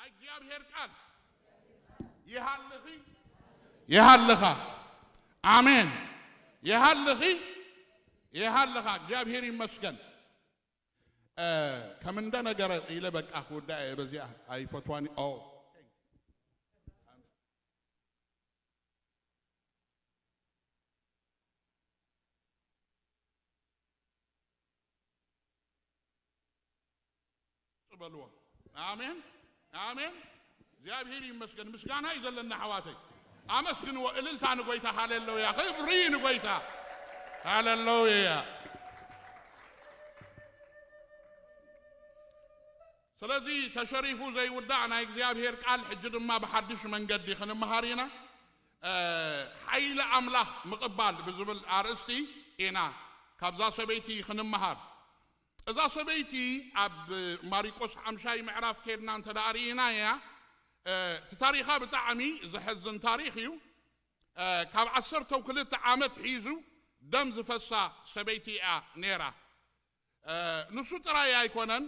እግዚኣብሔር ቃል ይሃልኺ፣ ይሃልኻ። ኣሜን። ይሃልኺ፣ ይሃልኻ። እግዚኣብሔር ይመስገን። እ፣ ከም እንደ ነገረ ኢለ በቃ ክውዳእ እየ። በዚኣ ኣይፈትዋን። ኦ፣ በልዎ። ኣሜን፣ ኣሜን። እግዚኣብሔር ይመስገን። ምስጋና እዩ ዘለና፣ ኣሕዋተይ። ኣመስግንዎ። እልልታ ንጎይታ። ሃሌሉያ። ክብሪ ንጎይታ። ሃሌሉያ። ስለዚ ተሸሪፉ ዘይውዳእ ናይ እግዚኣብሔር ቃል ሕጂ ድማ ብሓድሽ መንገዲ ክንመሃር ኢና። እ፣ ሓይሊ ኣምላኽ ምቕባል ብዝብል ኣርእስቲ ኢና ካብዛ ሰበይቲ ክንመሃር። እዛ ሰበይቲ ኣብ ማሪቆስ ሓምሻይ ምዕራፍ ከድና እንተ ደኣ ርኢናያ፣ እ፣ እቲ ታሪኻ ብጣዕሚ ዘሐዝን ታሪኽ እዩ። እ፣ ካብ ዓሰርተው ክልተ ዓመት ሒዙ ደም ዝፈሳ ሰበይቲ እያ ነይራ። እ፣ ንሱ ጥራይ ኣይኮነን፣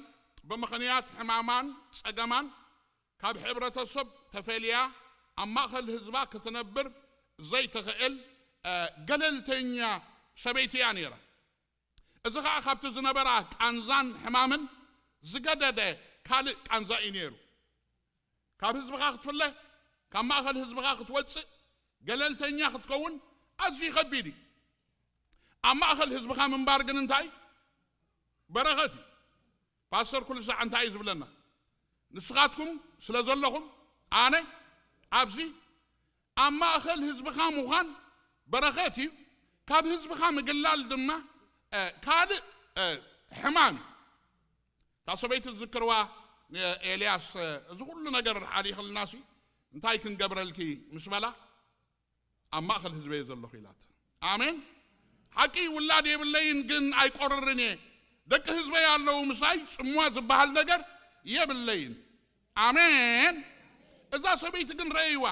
ብምኽንያት ሕማማን ጸገማን ካብ ሕብረተሰብ ተፈልያ ኣብ ማእከል ህዝባ ክትነብር ዘይትኽእል፣ እ፣ ገለልተኛ ሰበይቲ እያ ነይራ። እዚ ኸኣ ካብቲ ዝነበራ ቃንዛን ሕማምን ዝገደደ ካልእ ቃንዛ እዩ ነይሩ። ካብ ህዝብኻ ክትፍለ፣ ካብ ማእከል ህዝብኻ ክትወጽእ፣ ገለልተኛ ክትከውን ኣዝዩ ከቢድ እዩ። ኣብ ማእከል ህዝብኻ ምንባር ግን እንታይ? በረኸት እዩ። ፓስተር ኩሉ ሳዕ እንታይ እዩ ዝብለና? ንስኻትኩም ስለ ዘለኹም ኣነ ኣብዚ ኣብ ማእከል ህዝብኻ ምዃን በረኸት እዩ። ካብ ህዝብኻ ምግላል ድማ፣ እ፣ ካልእ፣ እ፣ ሕማም እዩ። እታ ሰበይቲ ዝዝክርዋ፣ እ፣ ኤልያስ፣ እ፣ እዚ ኩሉ ነገር ሓሊኽልናሲ እንታይ ክንገብረልኪ ምስ በላ፣ ኣብ ማእከል ህዝበይ ዘለኹ ኢላት። ኣሜን። ሓቂ ውላድ የብለይን ግን ኣይቆርርን እየ። ደቂ ህዝበይ ኣለዉ ምሳይ፣ ጽምዋ ዝበሃል ነገር የብለይን። ኣሜን። እዛ ሰበይቲ ግን ረእይዋ፣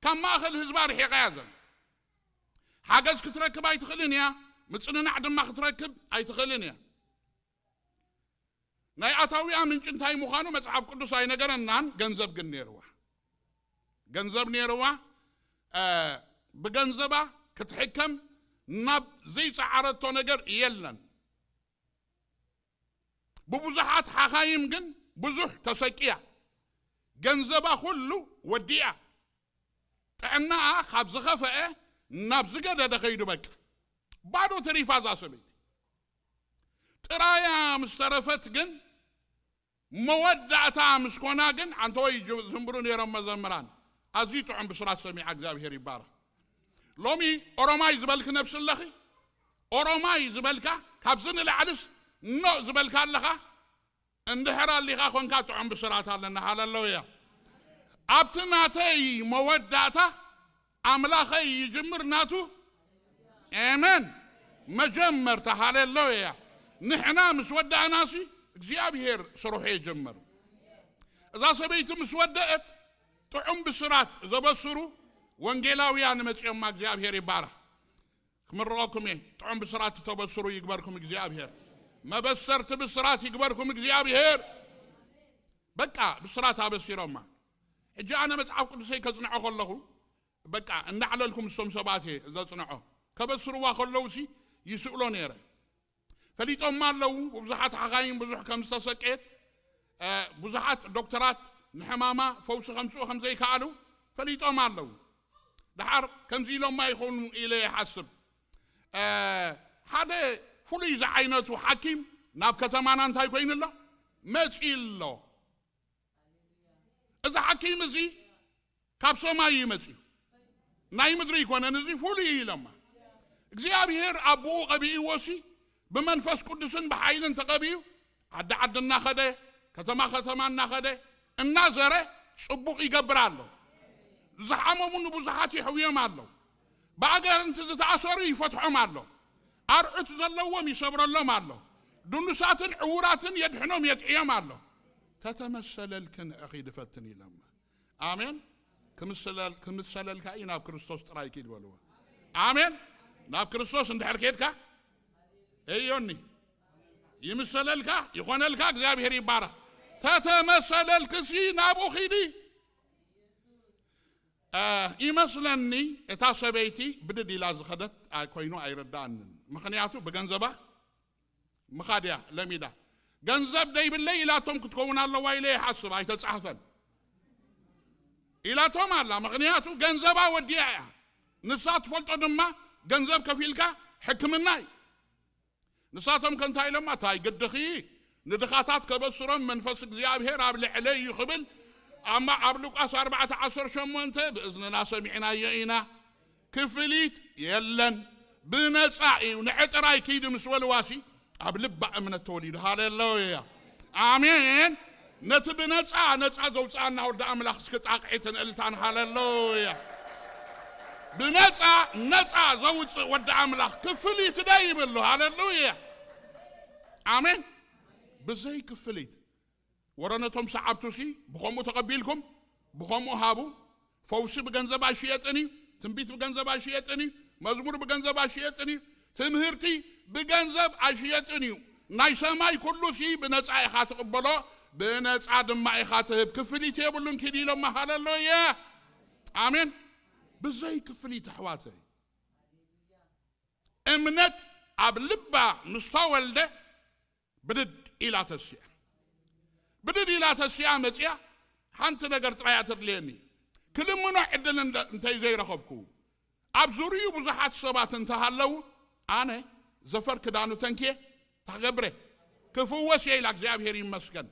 ካብ ማእከል ህዝባ ርሒቓ እያ ዘላ። ሓገዝ ክትረክብ ኣይትኽእልን እያ፣ ምጽንናዕ ድማ ክትረክብ ኣይትኽእልን እያ። ናይ ኣታዊኣ ምንጪ እንታይ ምዃኑ መጽሓፍ ቅዱስ ኣይነገረናን። ገንዘብ ግን ነይርዋ። ገንዘብ ነይርዋ። እ፣ ብገንዘባ ክትሕከም ናብ ዘይጸዓረቶ ነገር የለን። ብብዙሓት ሓኻይም ግን ብዙሕ ተሰቂያ። ገንዘባ ኩሉ ወዲኣ። ጥዕናኣ ካብ ዝኸፈአ ናብ ዝገደደ ከይዱ በቃ። ባዶ ተሪፋ እዛ ሰበይቲ። ጥራያ ምስ ተረፈት ግን መወዳእታ ምስ ኮና ግን ኣንተወይ ጅ-፣ ዝንብሩ ነይሮም መዘምራን። ኣዝዩ ጥዑም ብስራት ሰሚዓ እግዚኣብሔር ይባረኽ። ሎሚ ኦሮማይ ዝበልክ ነብሲ ኣለኺ? ኦሮማይ ዝበልካ ካብዚ ንላዕልስ ኖእ ዝበልካ ኣለኻ? እንድሕር ኣሊኻ ኮንካ ጥዑም ብስራት ኣለና። ሃለሉያ። ኣብቲ ናተይ መወዳእታ ኣምላኸይ ይጅምር ናቱ። ኤመን። መጀመርታ። ሃሌሉያ። ንሕና ምስ ወዳእናሲ እግዚኣብሔር ስርሑ ይጅምር። እዛ ሰበይቲ ምስ ወደአት ጥዑም ብስራት ዘበስሩ ወንጌላውያን መጺኦማ። እግዚኣብሔር ይባረኽ። ክምርቐኩም እየ። ጥዑም ብስራት ተበስሩ ይግበርኩም እግዚኣብሔር። መበሰርቲ ብስራት ይግበርኩም እግዚኣብሔር። በቃ ብስራት ኣበሲሮማ። ሕጂ ኣነ መጽሓፍ ቅዱሰይ ከጽንዖ ከለኹ በቃ እናዕለልኩም እሶም ሰባት እየ ዘጽንዖ። ከበስርዋ ከለውሲ ይስእሎ ነይረ። ፈሊጦማ ኣለዉ፣ ብዙሓት ሓኻይም ብዙሕ ከም ዝተሰቀየት፣ እ፣ ብዙሓት ዶክተራት ንሕማማ ፈውሲ ከምጽኡ ከም ዘይከኣሉ ፈሊጦም ኣለዉ። ደሓር ከምዚ ኢሎማ ይኾኑ ኢለ ይሓስብ። እ፣ ሓደ ፍሉይ ዝዓይነቱ ሓኪም ናብ ከተማና እንታይ ኮይኑ ኣሎ? መጺኡ ኣሎ። እዚ ሓኪም እዚ ካብ ሰማይ እዩ መጺኡ። ናይ ምድሪ ኣይኮነን፣ እዚ ፍሉይ እዩ ኢሎማ። እግዚኣብሔር ኣቦኡ ቀቢእዎሲ ብመንፈስ ቅዱስን ብሓይልን ተቐቢኡ ዓዲ ዓዲ እናኸደ፣ ከተማ ከተማ እናኸደ፣ እናዘረ ጽቡቕ ይገብር ኣሎ። ዝሓመሙ ንብዙሓት ይሕውዮም ኣሎ። ብኣጋንንቲ ዝተኣሰሩ ይፈትሖም ኣሎ። ኣርዑት ዘለዎም ይሰብረሎም ኣሎ። ድኑሳትን ዕዉራትን የድሕኖም የጥዕዮም ኣሎ። ተተመሰለልክን እኺ ድፈትን ኢሎማ። ኣሜን። ክምስለል-፣ ክምሰለልካ እዩ ናብ ክርስቶስ ጥራይ ኪድ በልዎ። ኣሜን። ናብ ክርስቶስ እንድሕር ኬድካ እዮኒ ይምሰለልካ፣ ይኾነልካ፣ እግዚኣብሔር ይባረኽ። ከተመሰለልክሲ ናብኡ ኺዲ። እ፣ ይመስለኒ እታ ሰበይቲ ብድድ ኢላ ዝኸደት ኣይ-፣ ኮይኑ ኣይረዳእንን። ምኽንያቱ ብገንዘባ ምኻድያ ለሚዳ። ገንዘብ ደይብለይ ኢላቶም ክትከውን ኣለዋ ኢለ ይሓስብ፣ ኣይተጻሕፈን ኢላቶም ኣላ። ምኽንያቱ ገንዘባ ወዲያ እያ። ንሳ ትፈልጦ ድማ ገንዘብ ከፊልካ ሕክምና እዩ። ንሳቶም ከ እንታይ ኢሎማ? እንታይ ግድኺ ንድኻታት ከበስሮም መንፈስ እግዚኣብሔር ኣብ ልዕለይ እዩ ክብል ኣማ ኣብ ሉቃስ ኣርባዕተ ዓሰርተ ሸሞንተ ብእዝንና ሰሚዕናዮ ኢና። ክፍሊት የለን፣ ብነጻ እዩ። ንዕጥራይ ኪድ ምስ በልዋሲ ኣብ ልባ እምነት ተወሊዱ። ሃሌሉያ ኣሜን። ነቲ ብነጻ ነጻ ዘውፅኣና ወዲ ኣምላኽ እስኪ ጣቕዒትን እልልታን። ሃሌሉያ። ብነጻ ነጻ ዘውፅእ ወዲ ኣምላኽ ክፍሊት ደ ይብሉ። ሃሌሉያ ኣሜን። ብዘይ ክፍሊት ወረ ነቶም ሰዓብቱሲ ብኸምኡ ተቐቢልኩም ብኸምኡ ሃቡ። ፈውሲ ብገንዘብ ኣይሽየጥን እዩ። ትንቢት ብገንዘብ ኣይሽየጥን እዩ። መዝሙር ብገንዘብ ኣይሽየጥን እዩ። ትምህርቲ ብገንዘብ ኣይሽየጥን እዩ። ናይ ሰማይ ኩሉሲ ብነጻ ኢኻ ትቕበሎ፣ ብነጻ ድማ ኢኻ ትህብ። ክፍሊት የብሉን ኪድ ኢሎማ። ሃሌሉያ ኣሜን። ብዘይ ክፍሊት ኣሕዋተይ እምነት ኣብ ልባ ምስ ተወልደ ብድድ ኢላ ተሲኣ። ብድድ ኢላ ተሲኣ መጺኣ ሓንቲ ነገር ጥራይ እያ ተድልየኒ። ክልምኖ ዕድል እንደ-፣ እንተይ ዘይረኸብኩ ኣብ ዙርዩ ብዙሓት ሰባት እንተሃለዉ ኣነ ዘፈር ክዳኑ ተንክየ ታገብረ ክፍወስ እየ ኢላ እግዚኣብሔር ይመስገን።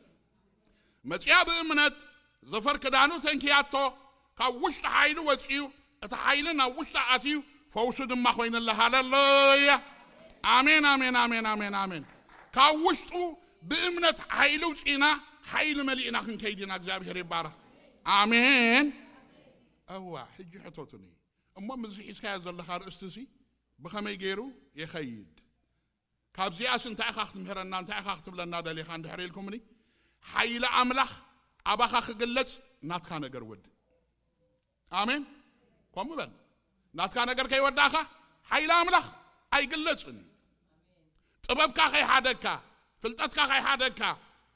መጺኣ ብእምነት ዘፈር ክዳኑ ተንክያቶ ካብ ውሽጢ ሓይሉ ወጺኡ እቲ ሓይሊ ናብ ውሽጢ ኣትዩ ፈውሱ ድማ ኮይንላ። ሃሌሉያ ኣሜን ኣሜን ኣሜን ኣሜን ኣሜን። ካብ ውሽጡ ብእምነት ሓይሊ ውፂና ሓይሊ መሊእና ክንከይድ ኢና። እግዚኣብሔር ይባረኽ። ኣሜን። እዋ ሕጂ ሕተቱኒ እሞ ምዚ ሒዝካዮ ዘለኻ ርእስቲ ሲ ብኸመይ ገይሩ ይኸይድ? ካብዚኣስ እንታይ ኢኻ ክትምህረና እንታይ ኢኻ ክትብለና ደሊኻ እንድሕር ኢልኩምኒ ሓይሊ ኣምላኽ ኣባኻ ክግለጽ ናትካ ነገር ወድእ። ኣሜን። ከምኡ በል። ናትካ ነገር ከይወዳእካ ሓይሊ ኣምላኽ ኣይግለጽን እዩ። ጥበብካ ከይሓደግካ፣ ፍልጠትካ ከይሓደግካ፣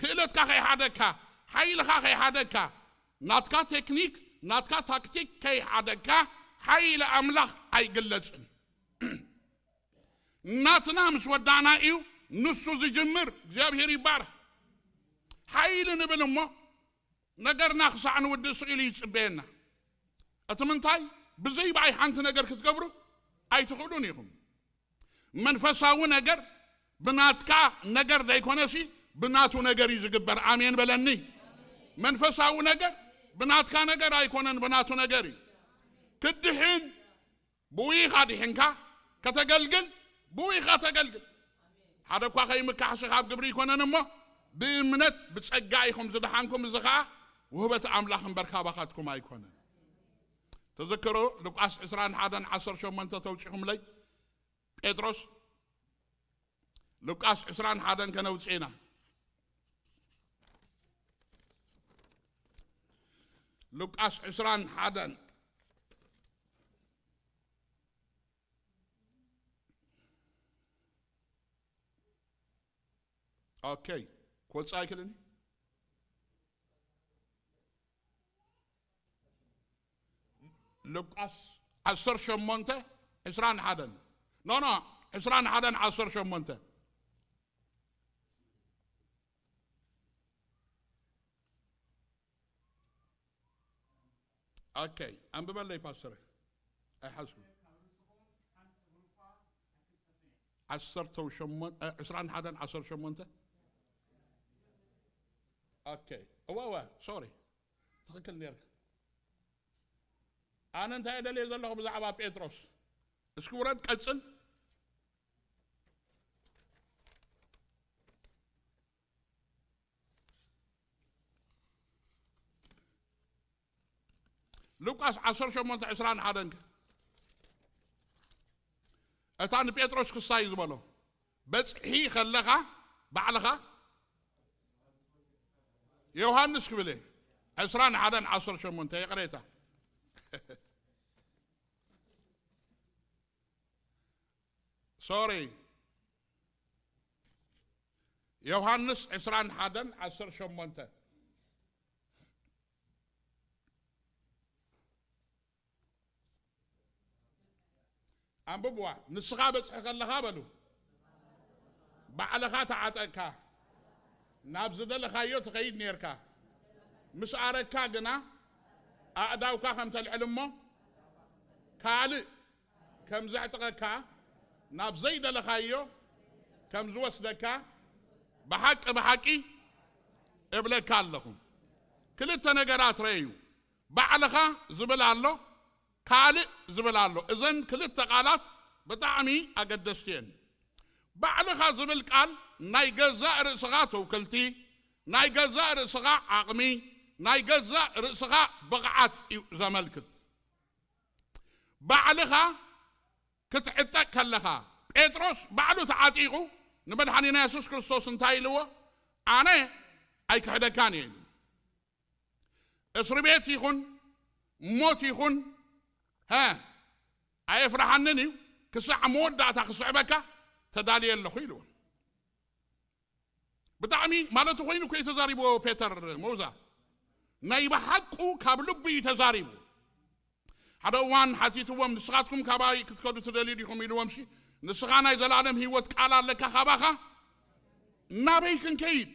ክእለትካ ከይሓደግካ፣ ሓይልኻ ከይሓደግካ፣ ናትካ ቴክኒክ ናትካ ታክቲክ ከይሓደግካ ሓይሊ ኣምላኽ ኣይግለጽን እዩ። ናትና ምስ ወዳእና እዩ ንሱ ዝጅምር። እግዚኣብሔር ይባረኽ። ሓይሊ ንብል እሞ ነገርና ክሳዕ ንውድእ ስቕ ኢሉ ይጽበየና። እቲ ምንታይ ብዘይ ብኣይ ሓንቲ ነገር ክትገብሩ ኣይትኽእሉን ኢኹም። መንፈሳዊ ነገር ብናትካ ነገር ዘይኮነሲ ብናቱ ነገር እዩ ዝግበር። ኣሜን በለኒ። መንፈሳዊ ነገር ብናትካ ነገር ኣይኮነን፣ ብናቱ ነገር እዩ። ክትድሕን ብኡ ኢኻ ድሒንካ፣ ከተገልግል ብኡ ኢኻ ተገልግል። ሓደ እኳ ከይምካሕሲ ካብ ግብሪ ኣይኮነን እሞ ብእምነት ብጸጋ ኢኹም ዝደሓንኩም። እዚ ኸኣ ውህበት ኣምላኽ እምበር ካባኻትኩም ኣይኮነን። ተዘክሩ ሉቃስ ዕስራን ሓደን ዓሰርተ ሸሞንተ ተውጺኹምለይ። ጴጥሮስ ሉቃስ ዕስራን ሓደን ከነውጽእ ኢና። ሉቃስ ዕስራን ሓደን። ኦኬ፣ ክወጽእ ኣይክእልን። ሉቃስ ዓሰርተ ሸሞንተ ዕስራን ሓደን። ኖ፣ ኖ፣ ዕስራን ሓደን ዓሰርተ ሸሞንተ። ኦኬ፣ ኣንብበለይ ፓስተር። ኣይሓዝኩም። ዓሰርተ ሸሞንተ፣ እ፣ ዕስራን ሓደን ዓሰርተ ሸሞንተ። ኦኬ፣ እወ፣ እወ፣ ሶሪ። ትኽክል ነርካ። ኣነ እንታይ ደልየ ዘለኹ ብዛዕባ ጴጥሮስ? እስኪ ውረድ፣ ቀጽል። ሉቃስ ዓሰርተ ሸሞንተ ዕስራን ሓደን ከ? እታ ንጴጥሮስ ክስታይ ዝበሎ፣ በጽሒ ከለኻ ባዕልኻ ዮሃንስ ክብል እየ። ዕስራን ሓደን ዓሰርተ ሸሞንተ፣ ይቕሬታ። ሶሪ። ዮሃንስ ዕስራን ሓደን ዓሰርተ ሸሞንተ። ኣንብብዋ። ንስኻ በጽሒ ከለኻ በሉ፣ ባዕልኻ ተዓጠቅካ፣ ናብ ዝደለኻዮ ትኸይድ ኔርካ። ምስ ኣረካ ግና ኣእዳውካ ከም ተልዕል እሞ ካልእ ከም ዘዕጥቐካ፣ ናብ ዘይደለኻዮ ከም ዝወስደካ ብሓቂ ብሓቂ እብለካ ኣለኹ። ክልተ ነገራት ረእዩ። ባዕልኻ ዝብል ኣሎ፣ ካልእ ዝብል ኣሎ። እዘን ክልተ ቃላት ብጣዕሚ ኣገደስቲ እየን። ባዕልኻ ዝብል ቃል ናይ ገዛእ ርእስኻ ትውክልቲ፣ ናይ ገዛእ ርእስኻ ዓቕሚ፣ ናይ ገዛእ ርእስኻ ብቕዓት እዩ ዘመልክት። ባዕልኻ ክትዕጠቅ ከለኻ፣ ጴጥሮስ ባዕሉ ተዓጢቑ ንመድሓኒና የሱስ ክርስቶስ እንታይ ኢልዎ? ኣነ ኣይክሕደካን እየ ኢሉ። እስሪ ቤት ይኹን ሞት ይኹን፣ ሀ፣ ኣየፍርሓንን እዩ፣ ክሳዕ መወዳእታ ክስዕበካ ተዳልየ ኣለኹ ኢልዎ። ብጣዕሚ ማለቱ ኮይኑ እኮ እዩ ተዛሪብዎ ፔተር መውዛ። ናይ ብሓቁ ካብ ልቡ እዩ ተዛሪቡ። ሓደ እዋን ሓቲትዎም፣ "ንስኻትኩም ካባይ ክትከዱ ትደልዩ ዲኹም?" ኢልዎም። "ሲ ንስኻ ናይ ዘላለም ህይወት ቃል ኣለካ ካባኻ፣ ናበይ ክንከይድ?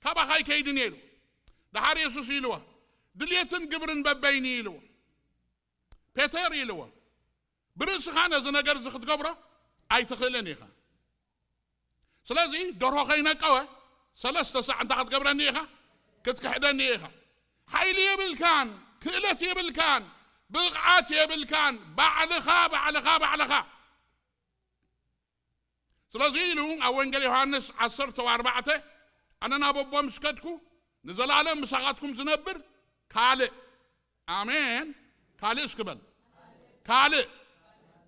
ካባኻ ኣይከይድን እየ" ኢሉ። ደሓር የሱስ ኢልዎ፣ "ድልየትን ግብርን በበይኒ" ኢልዎ። ፔተር ኢልዎ፣ "ብርእስኻ ነዚ ነገር እዚ ክትገብሮ ኣይትኽእልን ኢኻ። ስለዚ ደርሆ ከይነቀወ ሰለስተ ሳዕ እንታይ ክትገብረኒ ኢኻ? ክትክሕደኒ ኢኻ። ሓይሊ የብልካን፣ ክእለት የብልካን፣ ብቕዓት የብልካን፣ ባዕልኻ፣ ባዕልኻ፣ ባዕልኻ። ስለዚ" ኢሉ ኣብ ወንጌል ዮሃንስ ዓሰርተ ኣርባዕተ፣ "ኣነ ናብ ኣቦ ምስ ከድኩ ንዘላለም ምሳኻትኩም ዝነብር ካልእ" ኣሜን። ካልእ እስኪ በል። ካልእ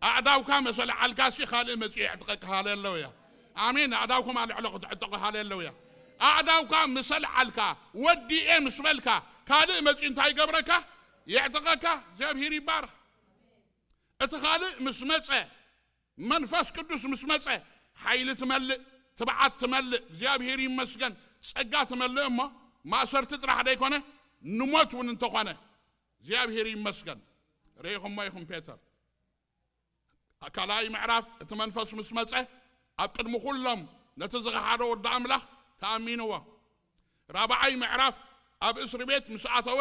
ኣእዳውካ መሰል ዓልካሲ ካልእ መጽኡ የዕጥቐካ። ሃሌሉያ። ኣሜን። ኣእዳውኩም ኣልዕሎ ክትዕጠቑ። ሃሌሉያ። ኣእዳውካ ምሰል ዓልካ ወዲኤ ምስ በልካ ካልእ መጽኡ እንታይ ይገብረካ? የዕጥቐካ። እግዚኣብሔር ይባርኽ። እቲ ካልእ ምስ መጸ፣ መንፈስ ቅዱስ ምስ መጸ ሓይሊ ትመልእ፣ ትብዓት ትመልእ። እግዚኣብሔር ይመስገን። ጸጋ ትመልእ እሞ ማእሰርቲ ጥራሕ ደይኮነ ንሞት እውን እንተኾነ እግዚኣብሔር ይመስገን። ርኢኹሞ ኢኹም ፔተር። ካልኣይ ምዕራፍ እቲ መንፈስ ምስ መጸ ኣብ ቅድሚ ኩሎም ነቲ ዝኸሓዶ ወዲ ኣምላኽ ተኣሚንዎ። ራብዓይ ምዕራፍ ኣብ እስሪ ቤት ምስ ኣተወ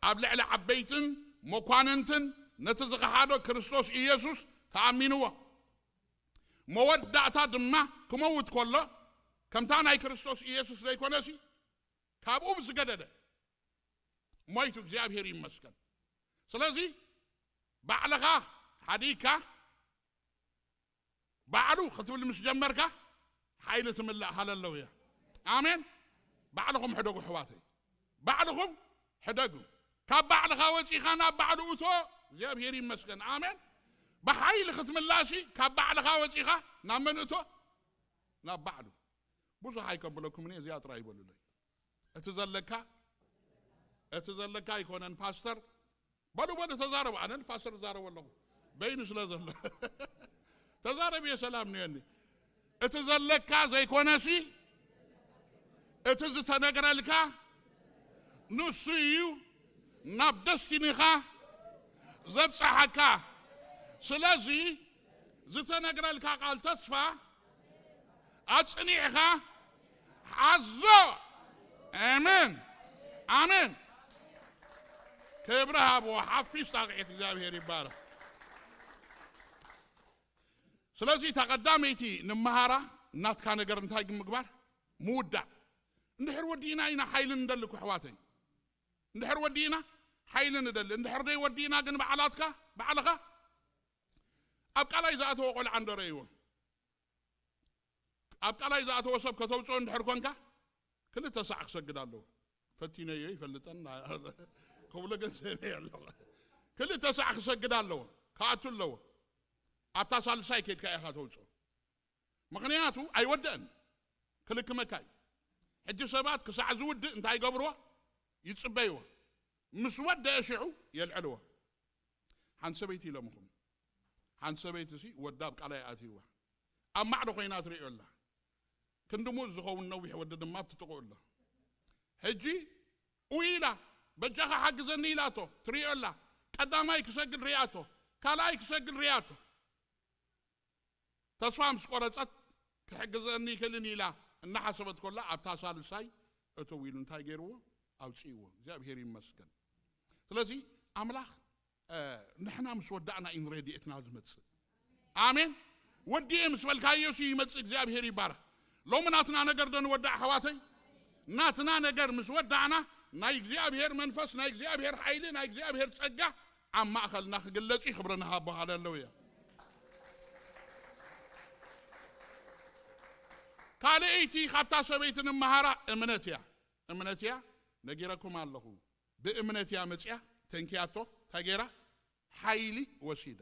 ኣብ ልዕሊ ዓበይትን መኳንንትን ነቲ ዝኸሓዶ ክርስቶስ ኢየሱስ ተኣሚንዎ። መወዳእታ ድማ ክመውት ከሎ ከምታ ናይ ክርስቶስ ኢየሱስ ዘይኮነሲ ካብኡ ብዝገደደ ሞይቱ። እግዚኣብሔር ይመስገን። ስለዚ ባዕልኻ ሓዲግካ ባዕሉ ክትብል ምስ ጀመርካ ሓይሊ ትምላእ። ሃለለውያ ኣሜን። ባዕልኹም ሕደጉ ኣሕዋተይ፣ ባዕልኹም ሕደጉ። ካብ ባዕልኻ ወፂኻ ናብ ባዕሉ እቶ። እግዚኣብሔር ይመስገን ኣሜን። ብሓይሊ ክትምላእሲ ካብ ባዕልኻ ወፂኻ ናብ መን እቶ? ናብ ባዕሉ። ብዙሕ ኣይከብለኩምን እየ፣ እዚኣ ጥራይ ይበሉለይ። እቲ ዘለካ እቲ ዘለካ ኣይኮነን ፓስተር። በሉ በሉ ተዛረቡ። ኣነ ንፓስተር እዛረቡ ኣለኹ በይኑ ስለ ዘሎ። ተዛረብ እየ ሰላም ንየኒ። እቲ ዘለካ ዘይኮነሲ እቲ ዝተነግረልካ ንሱ እዩ ናብ ደስቲኒኻ ዘብፅሓካ። ስለዚ ዝተነግረልካ ቃል ተስፋ ኣፅኒዕኻ ሓዞ። ኣሜን ኣሜን። ክብሪ ሃብዎ። ሓፊስ ጣቕዒት እግዚኣብሔር ይባረክ። ስለዚ እታ ቀዳመይቲ ንመሃራ ናትካ ነገር እንታይ ምግባር? ምውዳእ። እንድሕር ወዲእና ኢና ሓይሊ ንደሊ እኮ ኣሕዋተይ። እንድሕር ወዲእና ሓይሊ ንደሊ። እንድሕር ደይ ወዲእና ግን ባዕላትካ ባዕልኻ ኣብ ቃላይ ዝኣተወ ቆልዓ እንዶ ረእይዎ። ኣብ ቃላይ ዝኣተወ ሰብ ከተውፅኦ እንድሕር ኮንካ ክልተ ሳዕ ክሰግድ ኣለዎ። ፈቲነዮ ይፈልጠን ክብሎ ገንዘበይ ኣለዎ። ክልተ ሳዕ ክሰግድ ኣለዎ። ክኣቱ ኣለዎ። ኣብታ ሳልሳይ ከድካ ኢኻ ተውፅኦ። ምኽንያቱ ኣይወደአን። ክልክመካ እዩ። ሕጂ ሰባት ክሳዕ ዝውድእ እንታይ ይገብርዎ? ይፅበይዎ። ምስ ወደአ ሽዑ የልዕልዎ። ሓንቲ ሰበይቲ ኢሎምኹም። ሓንቲ ሰበይቲ ሲ ወዳ ኣብ ቃላይ ኣትይዋ። ኣብ ማዕዶ ኮይና ትርእዮ ኣላ። ክንዲ ሙዝ ዝኸውን ነዊሕ ወዲ ድማ ኣብቲ ጥቕኡ ኣሎ። ሕጂ ኡ ኢላ፣ "በጃኻ ሓግዘኒ" ኢላቶ። ትርእዮ ኣላ። ቀዳማይ ክሰግድ ርእያቶ። ካልኣይ ክሰግድ ርያቶ። ተስፋ ምስ ቆረጸት ክሕግዘኒ ይክእልን ኢላ እናሓሰበት ኮላ ኣብታ ሳልሳይ እትው ኢሉ እንታይ ገይርዎ? ኣውፅእዎ። እግዚኣብሔር ይመስገን። ስለዚ ኣምላኽ ንሕና ምስ ወዳእና እዩ ረድኤትና ዝመፅእ። ኣሜን። ወዲኤ ምስ በልካዮ ሲ ይመፅእ። እግዚኣብሔር ይባረክ። ሎሚ ናትና ነገር ዶ ንወዳእ ኣሕዋተይ? ናትና ነገር ምስ ወዳእና ናይ እግዚኣብሔር መንፈስ፣ ናይ እግዚኣብሔር ሓይሊ፣ ናይ እግዚኣብሔር ፀጋ ኣብ ማእኸልና ክግለፅ እዩ። ክብሪ ንሃቦ። ሃለሉያ። ካልኣይቲ ካብታ ሰበይቲ ንመሃራ እምነት እያ። እምነት እያ። ነጊረኩም ኣለኹ። ብእምነት እያ መፅያ። ተንክያቶ እንታይ ገይራ? ሓይሊ ወሲዳ።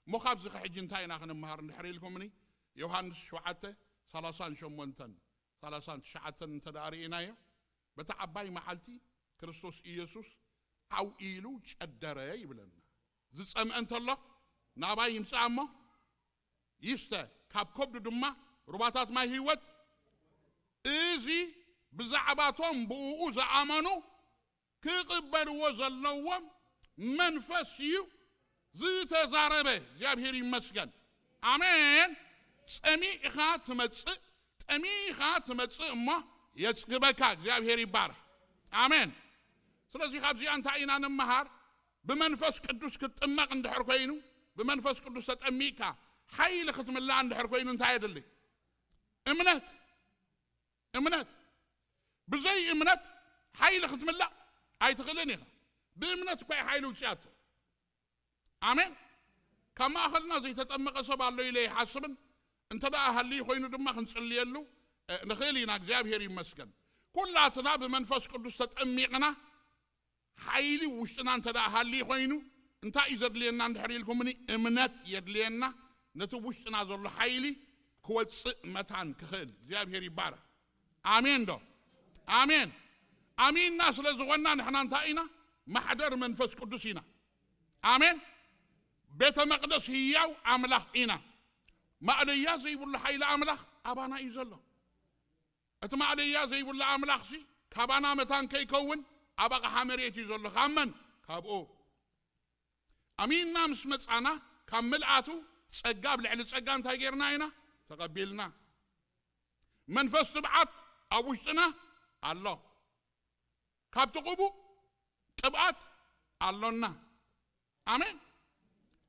እሞ ካብዚ ከሕጂ እንታይ ኢና ክንመሃር እንድሕር ኢልኩምኒ፣ ዮሃንስ ሸውዓተ ሰላሳን ሸሞንተን ሰላሳን ትሽዓተን እንተ ደኣ ርኢናዮ፣ በታ ዓባይ መዓልቲ ክርስቶስ ኢየሱስ ዓው ኢሉ ጨደረ ይብለና። ዝጸምአ እንተሎ ናባይ ይምጻእ እሞ ይስተ፣ ካብ ከብዱ ድማ ሩባታት ማይ ህይወት። እዚ ብዛዕባቶም ብእኡ ዝኣመኑ ክቕበልዎ ዘለዎም መንፈስ እዩ ዝተዛረበ። እግዚኣብሔር ይመስገን። ኣሜን። ጸሚእኻ ትመጽእ፣ ጠሚኻ ትመጽእ እሞ የጽግበካ። እግዚኣብሔር ይባረክ። ኣሜን። ስለዚ ካብዚኣ እንታይ ኢና ንመሃር? ብመንፈስ ቅዱስ ክትጥመቕ እንድሕር ኮይኑ፣ ብመንፈስ ቅዱስ ተጠሚቕካ ሓይሊ ክትምላእ እንድሕር ኮይኑ እንታይ የድሊ? እምነት። እምነት። ብዘይ እምነት ሓይሊ ክትምላእ ኣይትኽእልን ኢኻ። ብእምነት እኳ እዩ ሓይሊ ውፅኣቶ። ኣሜን። ካብ ማእኸልና ዘይተጠመቐ ሰብ ኣሎ ኢለ ይሓስብን፣ እንተ ደኣ ሃልዩ ኮይኑ ድማ ክንጽልየሉ እ፣ ንኽእል ኢና። እግዚኣብሔር ይመስገን። ኩላትና ብመንፈስ ቅዱስ ተጠሚቕና ሓይሊ ውሽጥና እንተ ደኣ ሃልዩ ኮይኑ እንታይ እዩ ዘድልየና እንድሕር ኢልኩምኒ? እምነት የድልየና። ነቲ ውሽጥና ዘሎ ሓይሊ ክወፅእ መታን ክኽእል እግዚኣብሔር ይባረክ። ኣሜን ዶ? ኣሜን። ኣሚንና ስለ ዝኾንና ንሕና እንታይ ኢና? ማሕደር መንፈስ ቅዱስ ኢና። ኣሜን። ቤተ መቅደስ ህያው ኣምላኽ ኢና። ማእለያ ዘይብሉ ሓይሊ ኣምላኽ ኣባና እዩ ዘሎ። እቲ ማእለያ ዘይብሉ ኣምላኽሲ ካባና መታን ከይከውን ኣብ ኣቕሓ መሬት እዩ ዘሎ። ካብ መን? ካብኡ። ኣሚንና ምስ መጻና ካብ ምልኣቱ ጸጋ ኣብ ልዕሊ ጸጋ እንታይ ጌርና ኢና? ተቐቢልና። መንፈስ ትብዓት ኣብ ውሽጥና ኣሎ። ካብቲ ቅቡእ ቅብኣት ኣሎና። ኣሜን።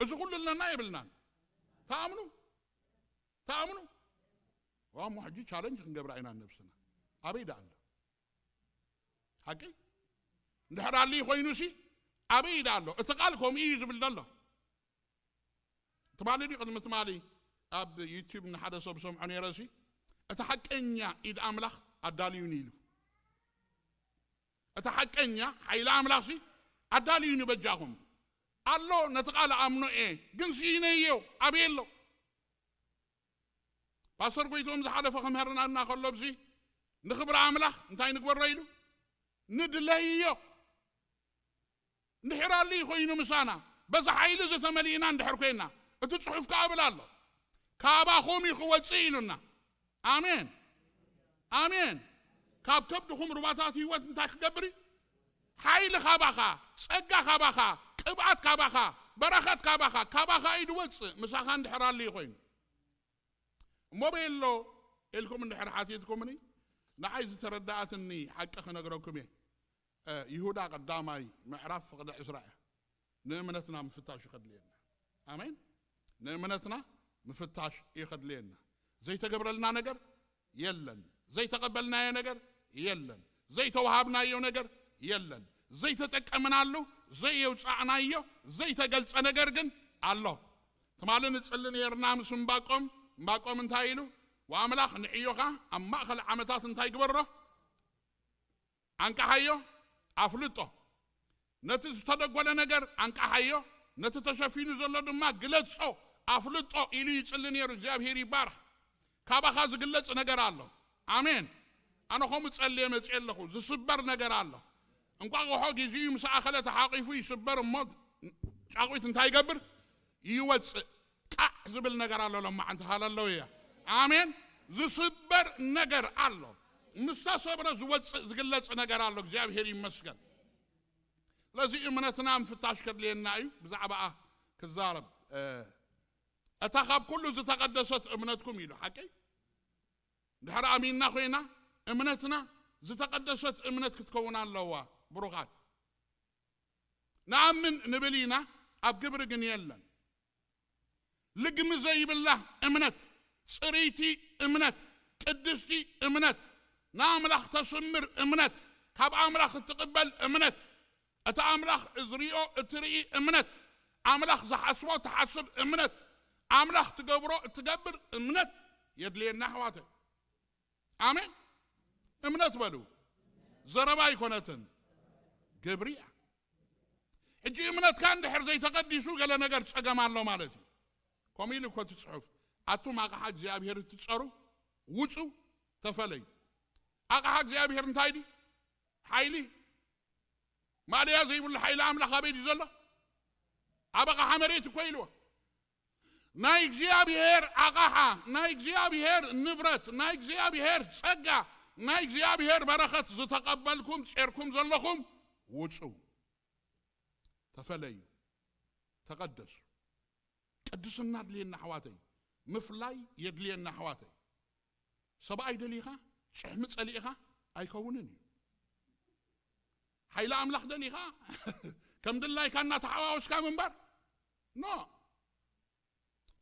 እዚ ኩሉ ኣለና የብልናን? ተኣምኑ? ተኣምኑ? ዋሞ ሕጂ ቻለንጅ ክንገብራ ኢና ነብስና። ኣበይ ደኣ ኣሎ? ሓቂ? እንድሕር ኣልዩ ኮይኑሲ ኣበይ ደኣ ኣሎ? እቲ ቃል ከምኡ እዩ ዝብል ዘሎ። ትማሊ ድዩ ቅድሚ ትማሊ ኣብ ዩቲዩብ ንሓደ ሰብ ሰምዖ ነይረ ሲ፣ እቲ ሓቀኛ ኢድ ኣምላኽ ኣዳልዩኒ ኢሉ። እቲ ሓቀኛ ሓይሊ ኣምላኽሲ ኣዳልዩኒ በጃኹም። ኣሎ፣ ነቲ ቃል ኣምኖ እየ፣ ግን ስኢነዮ። ኣበይ ኣሎ? ፓስተር ጎይቶም ዝሓለፈ ክምህርና ከሎ ብዚ ንኽብሪ ኣምላኽ እንታይ ንግበሮ ኢሉ? ንድለዮ። እንድሕር ኣልዩ ኮይኑ ምሳና፣ በዚ ሓይሊ እዚ ተመሊእና እንድሕር ኮይና፣ እቲ ጽሑፍ ከኣ እብል ኣሎ፣ ካባኹም እዩ ክወጽእ ኢሉና። ኣሜን። ኣሜን። ካብ ከብድኹም ሩባታት ህይወት እንታይ ክገብር እዩ? ሓይሊ ካባኻ፣ ጸጋ ካባኻ፣ ቅብኣት ካባኻ፣ በረኸት ካባኻ፣ ካባኻ እዩ ዝወጽእ፣ ምሳኻ እንድሕር ኣልዩ ኮይኑ። እሞ በየሎ ኢልኩም እንድሕር ሓቲትኩምኒ፣ ንዓይ ዝተረዳኣትኒ ሓቂ ክነግረኩም እየ። እ፣ ይሁዳ ቀዳማይ ምዕራፍ ፍቕዲ ዕስራ እያ። ንእምነትና ምፍታሽ ይኸድልየና። ኣሜን። ንእምነትና ምፍታሽ ይኸድልየና። ዘይተገብረልና ነገር የለን። ዘይተቐበልናዮ ነገር የለን። ዘይተዋሃብናዮ ነገር የለን። ዘይተጠቀምናሉ፣ ዘየውፃእናዮ፣ ዘይተገልጸ ነገር ግን ኣሎ። ትማሊ ንጽሊ ነርና ምስ እምባቆም። እምባቆም እንታይ ኢሉ? ወኣምላኽ ንዕዮኻ ኣብ ማእኸል ዓመታት እንታይ ግበሮ? ኣንቃሓዮ፣ ኣፍልጦ። ነቲ ዝተደጎለ ነገር ኣንቃሓዮ፣ ነቲ ተሸፊኑ ዘሎ ድማ ግለጾ፣ ኣፍልጦ ኢሉ ይጽሊ ነይሩ። እግዚኣብሔር ይባረኽ። ካባኻ ዝግለጽ ነገር ኣሎ። ኣሜን። ኣነ ኸምኡ ጸልየ መጽየ ኣለኹ። ዝስበር ነገር ኣሎ። እንቋቑሖ ጊዜኡ ምስ ኣኸለ ተሓቂፉ ይስበር እሞ ጫቑት እንታይ ይገብር? ይወጽእ። ቃዕ ዝብል ነገር ኣሎ። ሎማዓንቲ ሃለሉያ። ኣሜን። ዝስበር ነገር ኣሎ። ምስ ተሰብረ ዝወጽእ ዝግለጽ ነገር ኣሎ። እግዚኣብሔር ይመስገን። ስለዚ እምነትና ምፍታሽ ከድልየና እዩ። ብዛዕባኣ ክዛረብ፣ እ፣ እታ ካብ ኩሉ ዝተቐደሰት እምነትኩም ኢሉ። ሓቀይ? ድሕሪ ኣሚንና ኮይና እምነትና ዝተቐደሰት እምነት ክትከውን ኣለዋ። ብሩኻት፣ ንኣምን ንብል ኢና፣ ኣብ ግብሪ ግን የለን። ልግሚ ዘይብላ እምነት፣ ጽርይቲ እምነት፣ ቅድስቲ እምነት፣ ንኣምላኽ ተስምር እምነት፣ ካብ ኣምላኽ እትቕበል እምነት፣ እቲ ኣምላኽ እዝሪኦ እትርኢ እምነት፣ ኣምላኽ ዝሓስቦ ትሓስብ እምነት፣ ኣምላኽ ትገብሮ እትገብር እምነት የድልየና ኣሕዋተይ። ኣሜን። እምነት በሉ። ዘረባ ኣይኮነትን፣ ግብሪ እያ። ሕጂ እምነትካ እንድሕር ዘይተቐዲሱ ገለ ነገር ጸገም ኣሎ ማለት እዩ። ከምኡ ኢሉ እኮ እቲ ጽሑፍ፣ ኣቱም ኣቕሓ እግዚኣብሔር እትጸሩ ውጹ፣ ተፈለዩ። ኣቕሓ እግዚኣብሔር እንታይ ድዩ? ሓይሊ። ማእለያ ዘይብሉ ሓይሊ ኣምላኽ ኣበይ ድዩ ዘሎ? ኣብ ኣቕሓ መሬት እኮ ኢልዎ። ናይ እግዚኣብሔር ኣቕሓ፣ ናይ እግዚኣብሔር ንብረት፣ ናይ እግዚኣብሔር ጸጋ፣ ናይ እግዚኣብሔር በረኸት ዝተቐበልኩም ጼርኩም ዘለኹም ውጹ፣ ተፈለዩ፣ ተቐደሱ። ቅድስና ኣድልየና ኣሕዋተይ፣ ምፍላይ የድልየና ኣሕዋተይ። ሰብኣይ ደሊኻ ጭሕሚ ጸሊእኻ ኣይከውንን እዩ። ሓይሊ ኣምላኽ ደሊኻ ከም ድላይካ እናተሓዋወስካ ምንባር፣ ኖ፣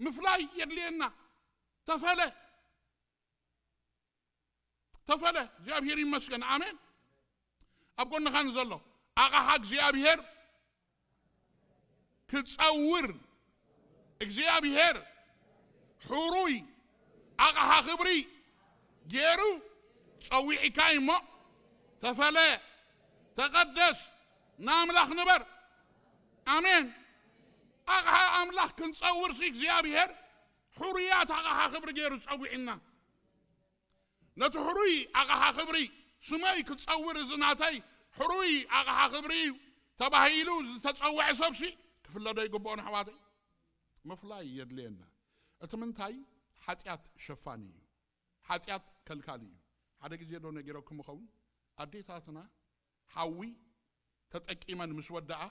ምፍላይ የድልየና። ተፈለ፣ ተፈለ። እግዚኣብሔር ይመስገን። ኣሜን። ኣብ ጎንኻ ንዘሎ ኣቕሓ እግዚኣብሔር ክጸውር፣ እግዚኣብሔር ሕሩይ ኣቕሓ ክብሪ ገይሩ ጸዊዕካ እሞ፣ ተፈለ፣ ተቐደስ፣ ንኣምላኽ ንበር። ኣሜን። ኣቕሓ ኣምላኽ ክንጸውርሲ እግዚኣብሔር ሕሩያት ኣቕሓ ክብሪ ገይሩ ጸዊዕና። ነቲ ሕሩይ ኣቕሓ ክብሪ፣ ስመይ ክጸውር፣ እዚ ናተይ ሕሩይ ኣቕሓ ክብሪ እዩ ተባሂሉ ዝተጸውዐ ሰብሲ ክፍለዶ ይግብኦን ኣሕዋተይ። ምፍላይ የድልየና። እቲ ምንታይ? ሓጢኣት ሸፋኒ እዩ። ሓጢኣት ከልካሊ እዩ። ሓደ ግዜ ዶ ነጊረኩም ይኸውን? ኣዴታትና ሓዊ ተጠቂመን ምስ ወደኣ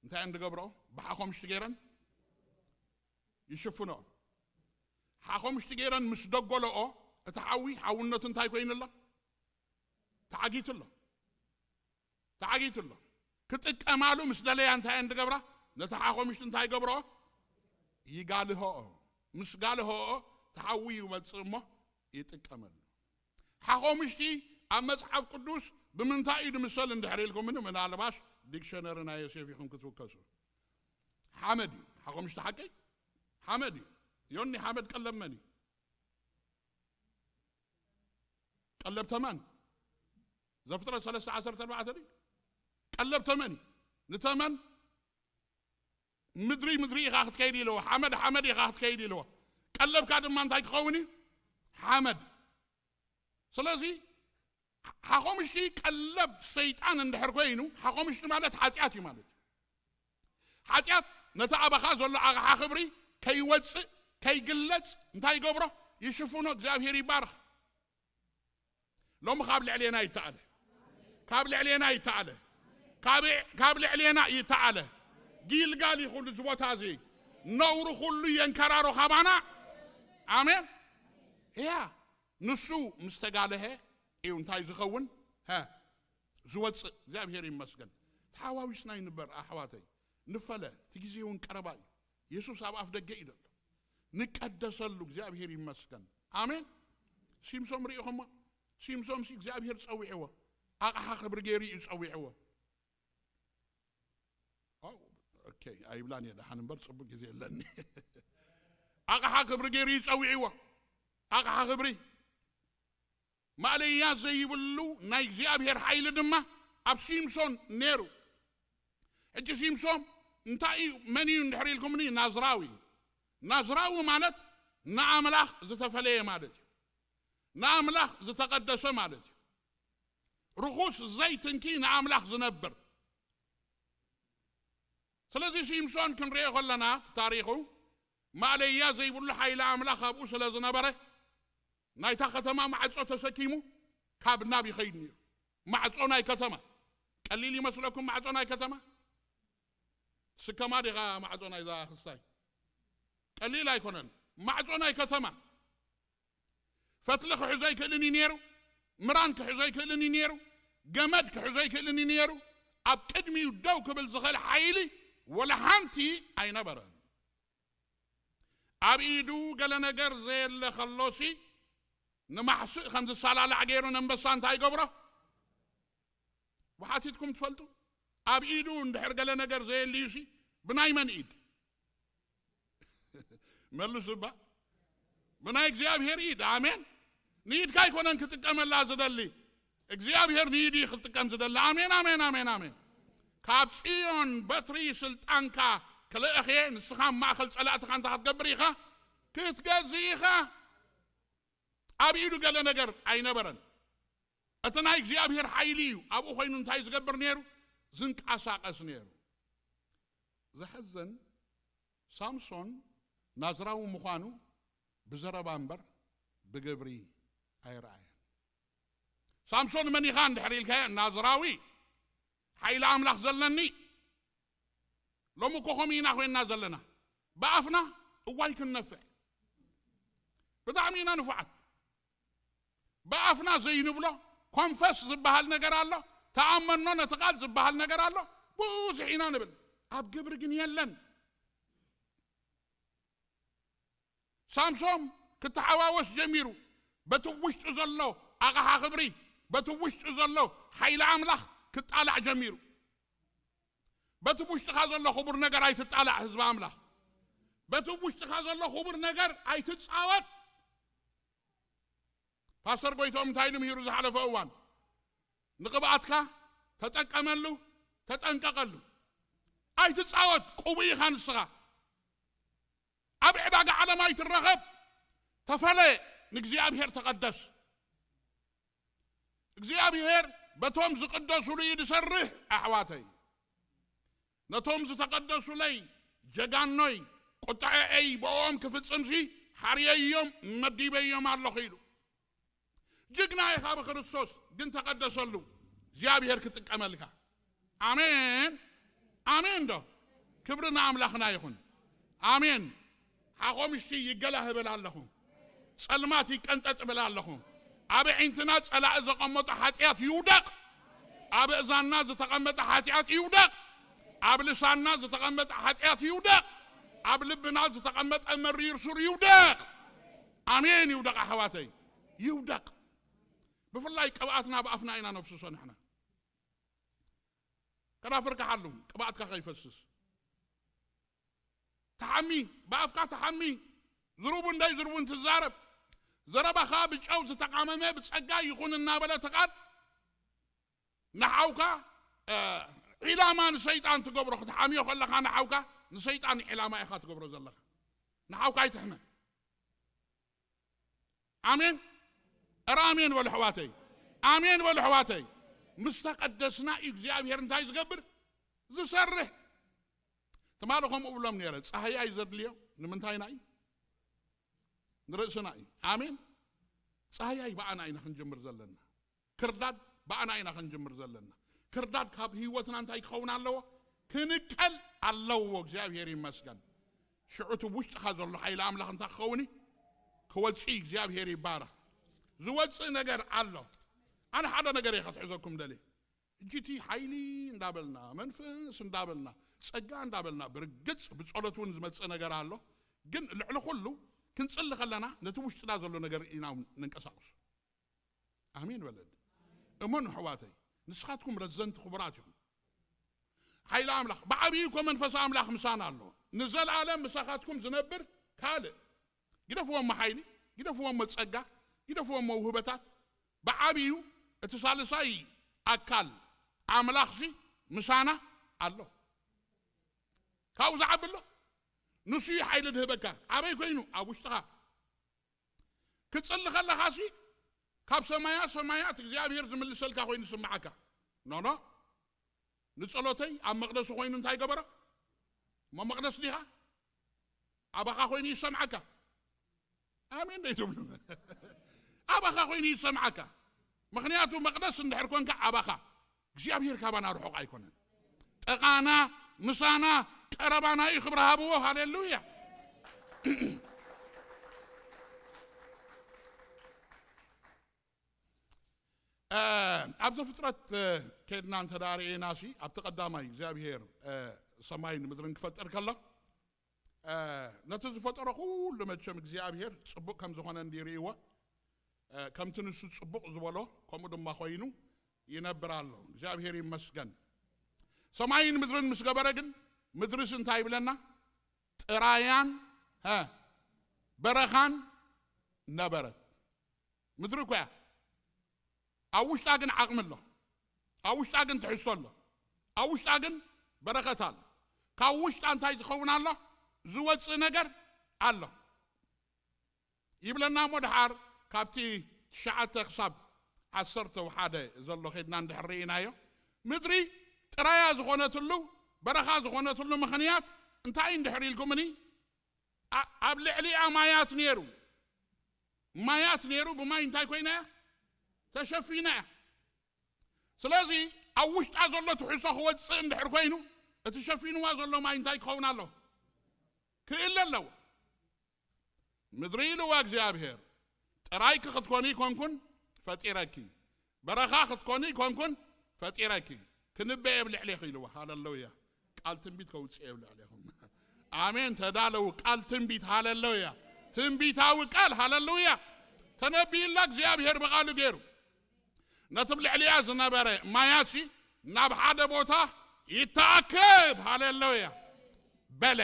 እንታይ እየን ዝገብረኦ? ብሓኾምሽቲ ገይረን ይሽፍነኦ። ሓኾምሽቲ ገይረን ምስ ደጎለኦ፣ እቲ ሓዊ ሓውነቱ እንታይ ኮይኑ ኣሎ? ተዓጊቱ ኣሎ። ተዓጊቱ ኣሎ። ክጥቀማሉ ምስ ደለያ እንታይ እየን ዝገብራ? ነቲ ሓኾምሽቲ እንታይ ይገብረኦ? ይጋልሆኦ። ምስ ጋልሆኦ፣ እቲ ሓዊ ይመጽእ እሞ ይጥቀመሉ። ሓኾምሽቲ ኣብ መጽሓፍ ቅዱስ ብምንታይ እዩ ዝምሰል እንድሕር ኢልኩምኒ፣ ምናልባሽ ዲክሸነሪ ናይ ዮሴፍ ኢኹም ክትውከሱ። ሓመድ እዩ። ሓኾምሽቲ ሓቀይ ሓመድ እዩ። ዮኒ፣ ሓመድ ቀለብ መን እዩ? ቀለብ ተመን። ዘፍጥረት ሰለስተ ዓሰርተ ኣርባዕተ ድዩ? ቀለብ ተመን እዩ። ንተመን ምድሪ ምድሪ ኢኻ ክትከይድ ኢልዎ፣ ሓመድ ሓመድ ኢኻ ክትከይድ ኢልዎ። ቀለብካ ድማ እንታይ ክኸውን እዩ? ሓመድ። ስለዚ ሓኾምሽቲ ቀለብ ሰይጣን እንድሕር ኮይኑ፣ ሓኾምሽቲ ማለት ሓጢኣት እዩ ማለት እዩ። ሓጢኣት ነቲ ኣባኻ ዘሎ ኣቕሓ ክብሪ ከይወፅእ፣ ከይግለፅ እንታይ ይገብሮ? ይሽፍኖ። እግዚኣብሔር ይባረኽ። ሎሚ ካብ ልዕሌና ይተኣለ፣ ካብ ልዕሌና ይተኣለ፣ ካብ፣ ካብ ልዕሌና ይተኣለ። ጊልጋል እዩ ኩሉ እዚ ቦታ እዚ፣ ነውሪ ኩሉ የንከራሮ ካባና። ኣሜን። እያ፣ ንሱ ምስ ተጋለሀ እዩ እንታይ ዝኸውን? ሀ፣ ዝወፅእ። እግዚኣብሔር ይመስገን። ተሓዋዊስና ይንበር ኣሕዋተይ። ንፈለ፣ እቲ ግዜ እውን ቀረባ እዩ። የሱስ ኣብ ኣፍ ደገ እዩ ዘሎ። ንቀደሰሉ። እግዚኣብሔር ይመስገን። ኣሜን። ሲምሶም ርኢኹሞ? ሲምሶም ሲ እግዚኣብሔር ጸዊዕዎ። ኣቕሓ ክብሪ ገይሩ እዩ ጸዊዕዎ። ኦ፣ ኦኬ፣ ኣይብላን እየ፣ ደሓን እምበር ጽቡቅ ግዜ የለኒ። ኣቕሓ ክብሪ ገይሩ እዩ ጸዊዕዎ። ኣቕሓ ክብሪ። ማእለያ ዘይብሉ ናይ እግዚኣብሔር ሓይሊ ድማ ኣብ ሲምሶን ነይሩ። ሕጂ ሲምሶን እንታይ እዩ፣ መን እዩ እንድሕር ኢልኩምኒ፣ ናዝራዊ። ናዝራዊ ማለት ንኣምላኽ ዝተፈለየ ማለት እዩ። ንኣምላኽ ዝተቐደሰ ማለት እዩ። ርኹስ ዘይትንኪ ንኣምላኽ ዝነብር። ስለዚ ሲምሶን ክንሪኦ ከለና፣ እቲ ታሪኹ፣ ማእለያ ዘይብሉ ሓይሊ ኣምላኽ ኣብኡ ስለ ዝነበረ፣ ናይታ ከተማ ማዕጾ ተሰኪሙ ካብ ናብ ይኸይድ ነይሩ። ማዕጾ ናይ ከተማ። ቀሊል ይመስለኩም ማዕጾ ናይ ከተማ? ትስከማ ዲኻ ማዕጾ ናይዛ ክስታይ? ቀሊል ኣይኮነን። ማዕጾ ናይ ከተማ ፈትሊ ክሕዞ ኣይክእልን እዩ ነይሩ። ምራን ክሕዞ ኣይክእልን እዩ ነይሩ። ገመድ ክሕዞ ኣይክእልን እዩ ነይሩ። ኣብ ቅድሚኡ ደው ክብል ዝኽእል ሓይሊ ወላ ሓንቲ ኣይነበረን። ኣብ ኢዱ ገለ ነገር ዘየለ ከሎሲ ንማሕስእ ከም ዝሳላላዕ ገይሩ ነንበሳ እንታይ ይገብሮ? ብሓቲትኩም ትፈልጡ? ኣብ ኢዱ እንድሕር ገለ ነገር ዘየልዩሲ ብናይ መን ኢድ? መልሱ እባ። ብናይ እግዚኣብሔር ኢድ። ኣሜን። ንኢድካ ኣይኮነን ክጥቀመላ ዝደሊ፣ እግዚኣብሔር ንኢዱ እዩ ክጥቀም ዝደሊ። ኣሜን፣ ኣሜን፣ ኣሜን፣ ኣሜን። ካብ ጽዮን በትሪ ስልጣንካ ክልእኽ እየ፣ ንስኻ ኣብ ማእከል ጸላእትኻ እንታይ ክትገብር ኢኻ? ክትገዝእ ኢኻ። ኣብ ኢዱ ገለ ነገር ኣይነበረን። እቲ ናይ እግዚኣብሔር ሓይሊ እዩ ኣብኡ ኮይኑ እንታይ ዝገብር ነይሩ? ዝንቀሳቐስ ነይሩ። ዘሕዝን፣ ሳምሶን ናዝራዊ ምዃኑ ብዘረባ እምበር ብግብሪ ኣይረኣየን። ሳምሶን መን ኢኻ እንድሕር ኢልካዮ፣ ናዝራዊ፣ ሓይሊ ኣምላኽ ዘለኒ። ሎሚ እኮ ከምኡ ኢና ኮይንና ዘለና። ብኣፍና እዋይ ክንነፍዕ፣ ብጣዕሚ ኢና ንፉዓት። ብኣፍና ዘይንብሎ ኮንፈስ ዝበሃል ነገር ኣሎ፣ ተኣመኖ ነቲ ቃል ዝበሃል ነገር ኣሎ፣ ብዙሕ ኢና ንብል። ኣብ ግብሪ ግን የለን። ሳምሶም ክተሓዋወስ ጀሚሩ። በቲ ውሽጡ ዘሎ ኣቕሓ ክብሪ፣ በቲ ውሽጡ ዘሎ ሓይሊ ኣምላኽ ክጣላዕ ጀሚሩ። በቲ ውሽጥኻ ዘሎ ክቡር ነገር ኣይትጣላዕ፣ ህዝቢ ኣምላኽ። በቲ ውሽጥኻ ዘሎ ክቡር ነገር ኣይትጻወት። ፓስተር ጎይቶም እንታይ ኢሉ ምሂሩ ዝሓለፈ እዋን? ንቅብኣትካ ተጠቀመሉ፣ ተጠንቀቐሉ። ኣይትጻወት፣ ቅቡእ ኢኻ ንስኻ። ኣብ ዕዳጋ ዓለም ኣይትረኸብ፣ ተፈለ፣ ንእግዚኣብሔር ተቐደስ። እግዚኣብሔር በቶም ዝቕደሱሉ እዩ ዝሰርሕ፣ ኣሕዋተይ። ነቶም ዝተቐደሱለይ ጀጋኖይ፣ ቁጥዐኤይ ብኦም ክፍጽምሲ ሓርየዮም መዲበዮም ኣለኹ ኢሉ። ጅግና ኢኻ ብክርስቶስ፣ ግን ተቐደሰሉ፣ እግዚኣብሔር ክጥቀመልካ። ኣሜን፣ ኣሜን ዶ? ክብሪ ንኣምላኽና ይኹን። ኣሜን። ሓኾምሽቲ ይገላህ እብል ኣለኹ። ጸልማት ይቀንጠጥ እብል ኣለኹ። ኣብ ኣዒንትና ጸላኢ ዘቐመጦ ሓጢኣት ይውደቕ። ኣብ እዛንና ዝተቐመጠ ሓጢኣት ይውደቕ። ኣብ ልሳንና ዝተቐመጠ ሓጢኣት ይውደቕ። ኣብ ልብና ዝተቐመጠ መሪር ሱር ይውደቕ። ኣሜን። ይውደቕ ኣሕዋተይ፣ ይውደቕ። ብፍላይ ቅብኣትና ብኣፍና ኢና ነፍስሶ ንሕና። ከናፍርካ ሓሉ ቅብኣትካ ከይፈስስ። ተሓሚ፣ ብኣፍካ ተሓሚ። ዝሩቡ እንዳይ ዝሩቡን ትዛረብ። ዘረባኻ ብጨው ዝተቃመመ ብጸጋ ይኹን እናበለ እቲ ቃል ንሓውካ፣ እ፣ ዒላማ ንሰይጣን ትገብሮ። ክትሓምዮ ከለኻ ንሓውካ፣ ንሰይጣን ዒላማ ኢኻ ትገብሮ ዘለኻ። ንሓውካ ኣይትሕመ። ኣሜን። እረ ኣሜን በሉ ኣሕዋተይ። ኣሜን በሉ ኣሕዋተይ። ምስ ተቀደስና እዩ እግዚኣብሔር እንታይ ዝገብር? ዝሰርሕ። ትማሊ ከምኡ ብሎም ነይረ፣ ጻህያይ ዘድልዮ ንምንታይና እዩ? ንርእስና እዩ። ኣሜን። ጻህያይ ብኣና ኢና ክንጅምር ዘለና። ክርዳድ ብኣና ኢና ክንጅምር ዘለና። ክርዳድ ካብ ህይወትና እንታይ ክኸውን ኣለዎ? ክንቀል ኣለዎ። እግዚኣብሔር ይመስገን። ሽዑ እቲ ውሽጥኻ ዘሎ ሓይሊ ኣምላኽ እንታይ ክኸውን እዩ? ክወጽእ እዩ። እግዚኣብሔር ይባረኽ። ዝወጽእ ነገር ኣሎ። ኣነ ሓደ ነገር እየ ከትሕዘኩም ደልየ። ሕጂ እቲ ሓይሊ እንዳበልና፣ መንፈስ እንዳበልና፣ ጸጋ እንዳበልና፣ ብርግጽ ብጸሎት እውን ዝመጽእ ነገር ኣሎ። ግን ልዕሊ ኩሉ ክንጽሊ ከለና ነቲ ውሽጥና ዘሎ ነገር ኢና ነንቀሳቕሶ። ኣሜን በለኒ። እመኑ ኣሕዋተይ፣ ንስኻትኩም ረዘንቲ ክቡራት ኢኹም። ሓይሊ ኣምላኽ፣ ብዓብዪ እኮ መንፈስ ኣምላኽ ምሳና ኣሎ። ንዘለኣለም ምሳኻትኩም ዝነብር ካልእ። ግደፍዎሞ ሓይሊ፣ ግደፍዎሞ ጸጋ፣ ግደፍዎሞ ውህበታት። ብዓብዩ እቲ ሳልሳይ ኣካል ኣምላኽሲ ምሳና ኣሎ። ካብኡ ዝዓቢ ኣሎ። ንሱ እዩ ሓይሊ ዝህበካ። ኣበይ ኮይኑ? ኣብ ውሽጥኻ። ክትጽሊ ከለኻሲ ካብ ሰማያ ሰማያት እግዚኣብሔር ዝምልሰልካ ኮይኑ ይስምዓካ። ኖ፣ ኖ። ንጸሎተይ ኣብ መቕደሱ ኮይኑ እንታይ ገበረ? እሞ መቕደስ ዲኻ? ኣባኻ ኮይኑ ይሰምዓካ። ኣሜን ደይ ትብሉ? ኣባኻ ኮይኑ ይሰምዓካ። ምኽንያቱ መቕደስ እንድሕር ኮንካ ኣባኻ፣ እግዚኣብሔር ካባና ርሑቕ ኣይኮነን። ጥቓና፣ ምሳና፣ ቀረባና እዩ፣ ክብሪ ሃብዎ። ሃሌሉያ። እ፣ ኣብ ዘፍጥረት፣ እ፣ ከድና እንተ ደኣ ርኢና ሲ፣ ኣብቲ ቀዳማይ እግዚኣብሄር፣ እ፣ ሰማይን ምድርን ክፈጥር ከሎ፣ እ፣ ነቲ ዝፈጠሮ ኩሉ መቸም እግዚኣብሄር ጽቡቕ ከም ዝኾነ እንዲ ርእይዎ፣ እ፣ ከምቲ ንሱ ጽቡቕ ዝበሎ ከምኡ ድማ ኮይኑ ይነብር ኣሎ። እግዚኣብሄር ይመስገን። ሰማይን ምድርን ምስ ገበረ ግን ምድርስ እንታይ ይብለና? ጥራያን፣ ሀ፣ በረኻን ነበረት። ምድሪ እኮ እያ። ኣብ ውሽጣ ግን ዓቕሚ ኣሎ። ኣብ ውሽጣ ግን ትሕዝቶ ኣሎ። ኣብ ውሽጣ ግን በረኸት ኣሎ። ካብ ውሽጣ እንታይ ዝኸውን ኣሎ? ዝወፅእ ነገር ኣሎ። ይብለና እሞ ደሓር ካብቲ ትሽዓተ ክሳብ ዓሰርተ ሓደ ዘሎ ኸድና እንድሕር ርኢናዮ፣ ምድሪ ጥራያ ዝኾነትሉ፣ በረኻ ዝኾነትሉ ምኽንያት እንታይ እንድሕር ኢልኩምኒ፣ ኣ-፣ ኣብ ልዕሊኣ ማያት ነይሩ። ማያት ነይሩ፣ ብማይ እንታይ ኮይና እያ? ተሸፊና እያ። ስለዚ ኣብ ውሽጣ ዘሎ ትሕዝቶ ክወፅእ እንድሕር ኮይኑ፣ እቲ ሸፊንዋ ዘሎ ማይ እንታይ ክኸውን ኣለዎ? ክእለ ኣለዎ። ምድሪ ኢልዋ እግዚኣብሔር፣ ጥራይኪ ክትኮኒ ይኮንኩን ፈጢረኪ፣ በረኻ ክትኮኒ ይኮንኩን ፈጢረኪ፣ ክንበ እየ ኣብ ልዕሌኺ ኢልዋ። ሃሌሉያ። ቃል ትንቢት ከውፅእ እየ ኣብ ልዕሌኹም። ኣሜን። ተዳለዉ። ቃል ትንቢት። ሃሌሉያ። ትንቢታዊ ቃል። ሃሌሉያ። ተነቢዩላ እግዚኣብሔር ብቓሉ ገይሩ። ነቲ ኣብ ልዕሊኣ ዝነበረ ማያሲ ናብ ሓደ ቦታ ይተኣከብ። ሃሌሉያ። በለ።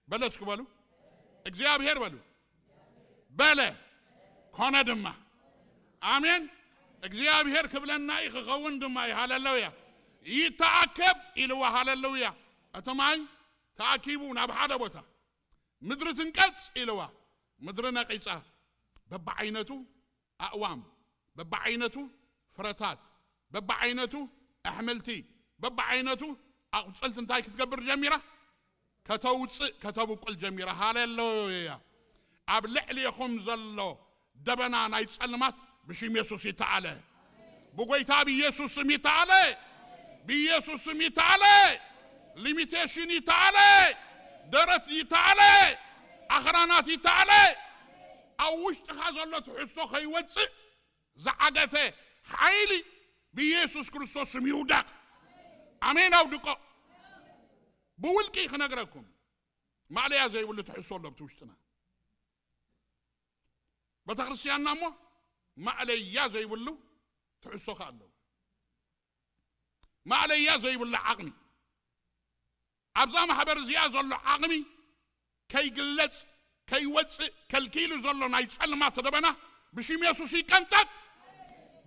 በለ እስኪ በሉ። እግዚኣብሔር በሉ። በለ። ኮነ ድማ። ኣሜን። እግዚኣብሔር ክብለና እዩ፣ ክኸውን ድማ እዩ። ሃሌሉያ። ይተኣከብ ኢልዋ። ሃሌሉያ። እቲ ማይ ተኣኪቡ ናብ ሓደ ቦታ። ምድሪ ትንቀጽ ኢልዋ። ምድሪ ነቒጻ። በብዓይነቱ ኣእዋም፣ በብዓይነቱ ፍረታት፣ በብዓይነቱ ኣሕምልቲ፣ በብዓይነቱ ኣቑጽልቲ እንታይ ክትገብር ጀሚራ? ከተውፅእ፣ ከተብቁል ጀሚራ። ሃሌሉያ። ኣብ ልዕሊኹም ዘሎ ደበና ናይ ጸልማት ብሽም የሱስ ይተኣለ። ብጎይታ ብኢየሱስ ስም ይተኣለ። ብኢየሱስ ስም ይተኣለ። ሊሚቴሽን ይተኣለ። ደረት ይተኣለ። ኣኽራናት ይተኣለ። ኣብ ውሽጥኻ ዘሎ ትሕዝቶ ከይወፅእ ዝዓገተ ሓይሊ ብኢየሱስ ክርስቶስ ስም ይውደቕ። ኣሜን። ኣውድቆ። ብውልቂ ክነግረኩም፣ ማእለያ ዘይብሉ ትሕዝቶ ኣሎ ኣብቲ ውሽጥና። ቤተክርስትያንና እሞ ማእለያ ዘይብሉ ትሕዝቶ ከኣ ኣለዎ። ማእለያ ዘይብሉ ዓቕሚ። ኣብዛ ማሕበር እዚኣ ዘሎ ዓቕሚ ከይግለጽ፣ ከይወጽእ ከልኪሉ ዘሎ ናይ ጸልማት ደበና ብሽም የሱስ ይቀንጠጥ።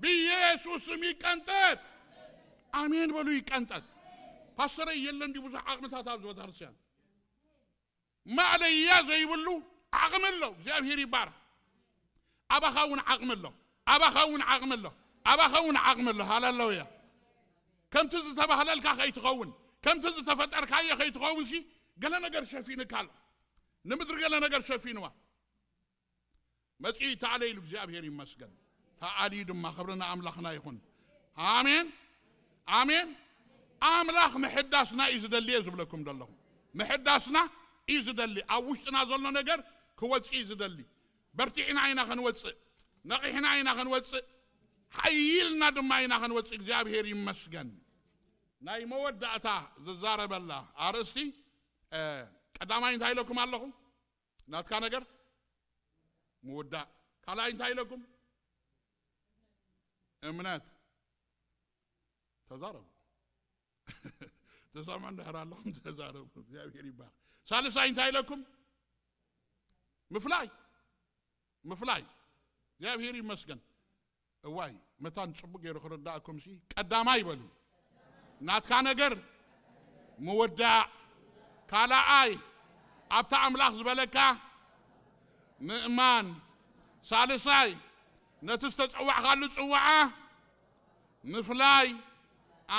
ብኢየሱስ ስም ይቀንጠጥ። ኣሜን በሉ። ይቀንጠጥ። ፓስተረይ፣ የለን ድዩ ብዙሕ ዓቕምታት ኣብዚ ቤተክርስትያን? ማእለያ ዘይብሉ ዓቕሚ ኣሎ። እግዚኣብሔር ይባረኽ። ኣባኻ እውን ዓቕሚ ኣሎ። ኣባኻ እውን ዓቕሚ ኣሎ። ኣባኻ እውን ዓቕሚ ኣሎ። ሃሌሉያ። ከምቲ ዝተባህለልካ ከይትኸውን፣ ከምቲ ዝተፈጠርካዮ ከይትኸውን ሲ፣ ገለ ነገር ሸፊንካ ኣሎ። ንምድሪ ገለ ነገር ሸፊንዋ። መጺኡ ይተኣለ ኢሉ። እግዚኣብሔር ይመስገን። ተኣልዩ ድማ። ክብሪ ንኣምላኽና ይኹን። ኣሜን። ኣሜን። ኣምላኽ ምሕዳስና እዩ ዝደሊ እየ ዝብለኩም ዘለኹ። ምሕዳስና እዩ ዝደሊ። ኣብ ውሽጥና ዘሎ ነገር ክወጽእ እዩ ዝደሊ። በርቲዕና ኢና ክንወጽእ። ነቒሕና ኢና ክንወጽእ። ሓይልና ድማ ኢና ክንወጽእ። እግዚኣብሔር ይመስገን። ናይ መወዳእታ ዝዛረበላ ኣርእስቲ፣ እ፣ ቀዳማይ እንታይ ኢለኩም ኣለኹ? ናትካ ነገር ምውዳእ። ካልኣይ እንታይ ኢለኩም? እምነት። ተዛረቡ። ተሰምዑ እንድሕር ኣለኹም ተዛረቡ። እግዚኣብሔር ይባረክ። ሳልሳይ እንታይ ኢለኩም? ምፍላይ። ምፍላይ። እግዚኣብሔር ይመስገን። እዋይ፣ መታን ጽቡቅ ገይሩ ክርዳእኩም ሲ፣ ቀዳማይ በሉ። ናትካ ነገር ምውዳእ። ካልኣይ፣ ኣብታ ኣምላኽ ዝበለካ ምእማን። ሳልሳይ፣ ነቲ ዝተጸዋዕካሉ ጽዋዓ ምፍላይ።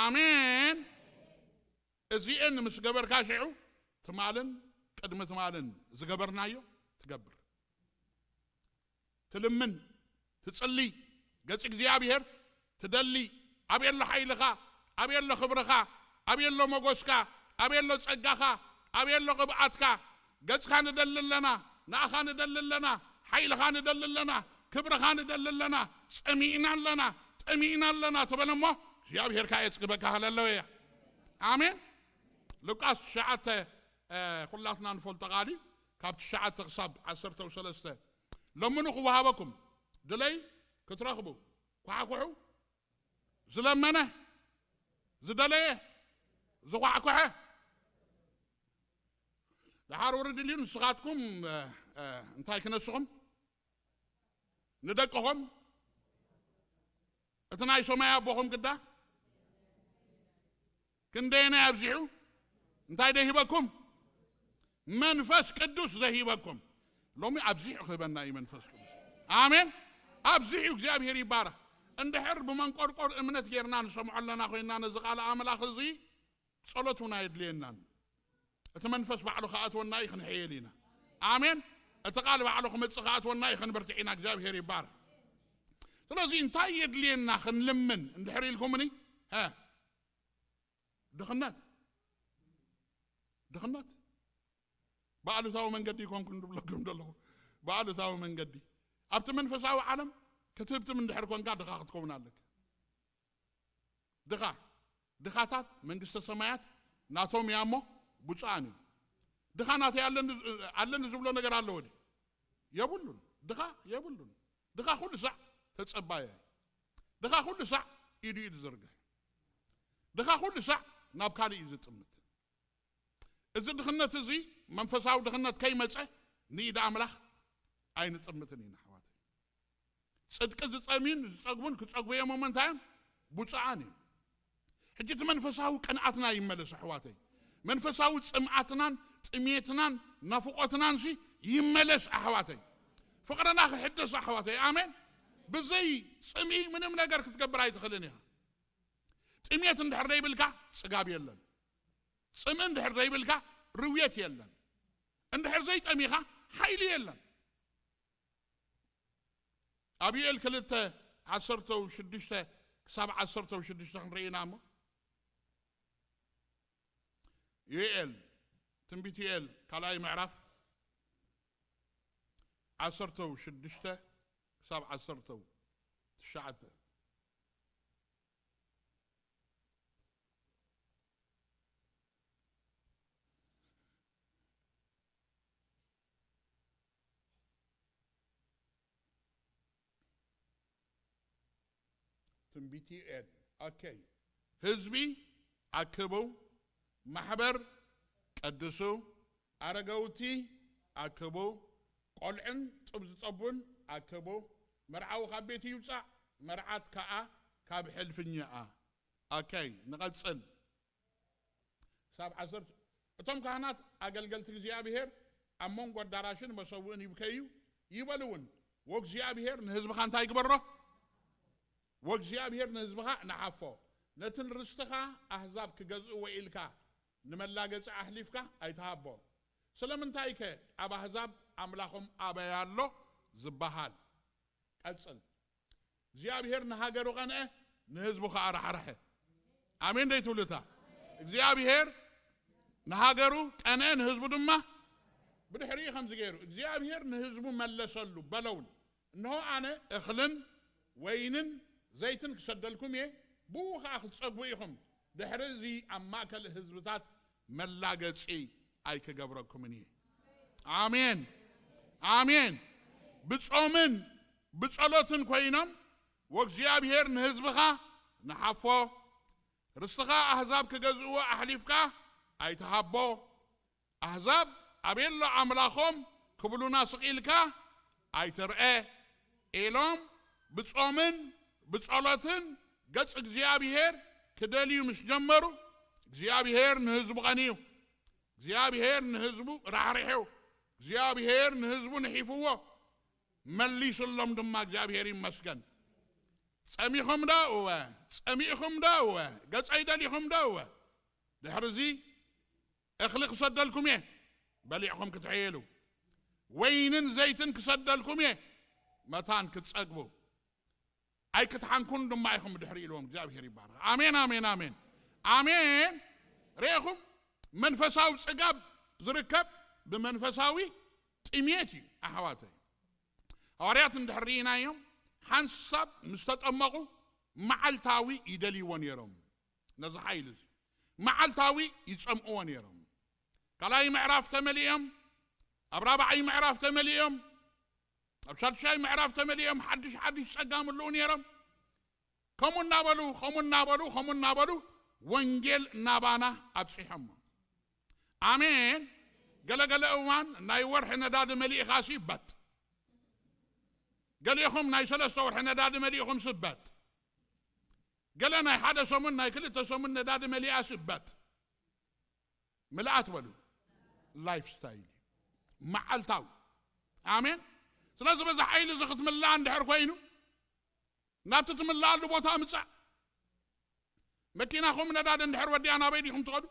ኣሜን። እዚኤን ምስ ገበርካ ሽዑ ትማልን ቅድሚ ትማልን ዝገበርናዮ ትገብር። ትልምን፣ ትጽሊ፣ ገጽ እግዚኣብሔር ትደሊ። ኣበየሎ ሓይልኻ? ኣበየሎ ክብርኻ? ኣበየሎ መጎስካ? ኣበየሎ ጸጋኻ? ኣበይ ኣሎ ቅብኣትካ? ገጽካ ንደሊ ኣለና፣ ንኣኻ ንደሊ ኣለና፣ ሓይልኻ ንደሊ ኣለና፣ ክብርኻ ንደሊ ኣለና፣ ጸሚእና ኣለና፣ ጠሚእና ኣለና ተበለ እሞ እግዚኣብሔር ከኣ የጽግበካ። ሃለለውያ። ኣሜን። ሉቃስ ትሽዓተ፣ እ፣ ኩላትና ንፈልጦ ቃል እዩ። ካብ ትሽዓተ ክሳብ ዓሰርተ ሰለስተ፣ ለምኑ ክወሃበኩም፣ ድለይ ክትረኽቡ፣ ኳሕኩሑ፣ ዝለመነ፣ ዝደለየ፣ ዝኳሕኩሐ፣ ደሓር ውርድ ኢልዩ። ንስኻትኩም፣ እ፣ እ፣ እንታይ ክነስኹም? ንደቅኹም፣ እቲ ናይ ሰማይ ኣቦኹም ግዳ ክንደየናይ ኣብዚሑ እንታይ ደሂበኩም? መንፈስ ቅዱስ ዘሂበኩም። ሎሚ ኣብዚሑ ክህበና እዩ መንፈስ ቅዱስ። ኣሜን። ኣብዚሑ እግዚኣብሔር ይባረኽ። እንድሕር ብመንቆርቆር እምነት ጌርና ንሰምዖ ኣለና ኮይንና ነዚ ቃል ኣምላኽ እዚ፣ ጸሎት እውን ኣየድልየናን። እቲ መንፈስ ባዕሉ ክኣትወና እዩ፣ ክንሕየል ኢና። ኣሜን። እቲ ቃል ባዕሉ ክመጽእ ክኣትወና እዩ፣ ክንብርትዕ ኢና። እግዚኣብሔር ይባረኽ። ስለዚ እንታይ የድልየና ክንልምን እንድሕር ኢልኩምኒ፣ ሀ፣ ድኽነት፣ ድኽነት ብኣሉታዊ መንገዲ ይኮንኩን ድብለኩም ዘለኹ፣ ብኣሉታዊ መንገዲ። ኣብቲ መንፈሳዊ ዓለም ክትህብትም እንድሕር ኮንካ ድኻ ክትከውን ኣለካ። ድኻ፣ ድኻታት መንግስተ ሰማያት ናቶም እያ እሞ ብፁዓን እዩ። ድኻ ናተይ ኣለኒ፣ ኣለኒ ዝብሎ ነገር ኣለዎ ድዩ? የብሉን። ድኻ የብሉን። ድኻ ኩሉ ሳዕ ተጸባያይ። ድኻ ኩሉ ሳዕ ኢዱ ኢዱ ዝርግሕ። ድኻ ኩሉ ሳዕ ናብ ካልእ እዩ ዝጥምት። እዚ ድኽነት እዚ መንፈሳዊ ድኽነት ከይመጸ ንኢድ ኣምላኽ ኣይንጥምትን ኢና ኣሕዋተይ። ጽድቂ ዝጸምዩን ዝጸግቡን ክጸግቡ እዮም እሞ እንታይ እዮም? ብፁዓን እዮም። ሕጂ እቲ መንፈሳዊ ቅንኣትና ይመለስ ኣሕዋተይ። መንፈሳዊ ጽምኣትናን ጥሜትናን ናፍቖትናንሲ ይመለስ ኣሕዋተይ። ፍቕርና ክሕደስ ኣሕዋተይ። ኣሜን። ብዘይ ጽምኢ ምንም ነገር ክትገብር ኣይትኽእልን ኢኻ። ጥሜት እንድሕር ዘይብልካ ጽጋብ የለን። ጽምኢ እንድሕር ዘይብልካ ርውየት የለን። እንድሕር ዘይጠሚኻ ሓይሊ የለን። ኣብ ዩኤል ክልተ ዓሰርተ ሽዱሽተ ክሳብ ዓሰርተ ሽዱሽተ ክንርኢ ኢና እሞ፣ ዩኤል፣ ትንቢት ዩኤል ካልኣይ ምዕራፍ ዓሰርተ ሽዱሽተ ክሳብ ዓሰርተ ትሽዓተ። ትንቢት ዩኤል። ኦኬ። ህዝቢ ኣክቡ፣ ማሕበር ቀድሱ፣ ኣረገውቲ ኣክቡ፣ ቆልዕን ጡብ ዝጠቡን ኣክቡ፣ መርዓዊ ካብ ቤቱ ይውጻእ፣ መርዓት ከኣ ካብ ሕልፍኛኣ። ኦኬ፣ ንቐጽል። ክሳብ ዓሰርተ፣ እቶም ካህናት ኣገልገልቲ እግዚኣብሔር ኣብ መንጎ ኣዳራሽን መሰውእን ይብከዩ፣ ይበሉ እውን፣ "ወእግዚኣብሔር ንህዝብኻ እንታይ ግበሮ? ወእግዚኣብሔር ንህዝብኻ ንሓፎ። ነቲ ንርስትኻ ኣህዛብ ክገዝእዎ ኢልካ ንመላገጺ ኣሕሊፍካ ኣይትሃቦ። ስለምንታይከ ኣብ ኣህዛብ ኣምላኾም ኣበይ ኣሎ ዝበሃል?" ቀጽል። እግዚኣብሔር ንሃገሩ ቀንአ፣ ንህዝቡ ኸዓ ራሕረሐ። ኣሜን ደይ ትብሉታ? እግዚኣብሔር ንሃገሩ ቀንአ፣ ንህዝቡ ድማ ብድሕሪኡ ከምዚ ገይሩ። እግዚኣብሔር ንህዝቡ መለሰሉ፣ በለውን፣ "እንሆ ኣነ እኽልን ወይንን ዘይትን ክሰደልኩም እየ፣ ብኡ ኸዓ ክትጸግቡ ኢኹም። ድሕሪ እዚ ኣብ ማእከል ህዝብታት መላገጺ ኣይክገብረኩምን እየ።" ኣሜን፣ ኣሜን። ብጾምን ብጸሎትን ኮይኖም፣ "ወእግዚኣብሔር ንህዝብኻ ንሓፎ፣ ርስትኻ ኣህዛብ ክገዝእዎ ኣሕሊፍካ ኣይትሃቦ፣ ኣህዛብ ኣበይ ኣሎ ኣምላኾም ክብሉና ስቕ ኢልካ ኣይትርአ" ኢሎም ብጾምን ብጸሎትን ገጽ እግዚኣብሔር ክደልዩ ምስ ጀመሩ፣ እግዚኣብሔር ንህዝቡ ቀንዩ። እግዚኣብሔር ንህዝቡ ራሕሪሑ። እግዚኣብሔር ንህዝቡ ንሒፍዎ። መሊስሎም ድማ፣ እግዚኣብሔር ይመስገን። "ጸሚኹም ዶ?" "እወ።" "ጸሚእኹም ዶ?" "እወ።" "ገጸይ ደሊኹም ዶ?" "እወ።" ድሕሪ እዚ፣ "እኽሊ ክሰደልኩም እየ፣ በሊዕኹም ክትሕየሉ፣ ወይንን ዘይትን ክሰደልኩም እየ፣ መታን ክትጸግቡ፣ ኣይክትሓንኩን ድማ ኢኹም ብድሕሪ" ኢልዎም። እግዚኣብሔር ይባረኽ። ኣሜን፣ ኣሜን፣ ኣሜን፣ ኣሜን። ርኢኹም፣ መንፈሳዊ ጽጋብ ዝርከብ ብመንፈሳዊ ጥሜት እዩ። ኣሕዋተይ፣ ሃዋርያት እንድሕር ርኢናዮም፣ ሓንሳብ ምስ ተጠመቑ መዓልታዊ ይደልይዎ ነይሮም። ነዚ ሓይሊ እዚ መዓልታዊ ይጸምእዎ ነይሮም። ካልኣይ ምዕራፍ ተመሊኦም፣ ኣብ ራብዓይ ምዕራፍ ተመሊኦም፣ ኣብ ሻድሻይ ምዕራፍ ተመሊኦም ሓድሽ ሓድሽ ጸጋ ምልኡ ነይሮም። ከምኡ እናበሉ፣ ከምኡ እናበሉ፣ ከምኡ እናበሉ ወንጌል ናባና ኣብጺሖሞ። ኣሜን። ገለገለ እዋን ናይ ወርሒ ነዳዲ መሊእኻ ሲ በጥ። ገሊኹም ናይ ሰለስተ ወርሒ ነዳዲ መሊእኹም ሲ በጥ። ገለ ናይ ሓደ ሰሙን፣ ናይ ክልተ ሰሙን ነዳዲ መሊኣ ሲ በጥ። ምልኣት በሉ። ላይፍ ስታይል እዩ። መዓልታዊ። ኣሜን። ስለዚ በዚ ሓይሊ እዚ ክትምላእ እንድሕር ኮይኑ፣ ናብቲ ትምላኣሉ ቦታ ምጻእ። መኪናኹም ነዳዲ እንድሕር ወዲኣ ናበይ ዲኹም ትኸዱ?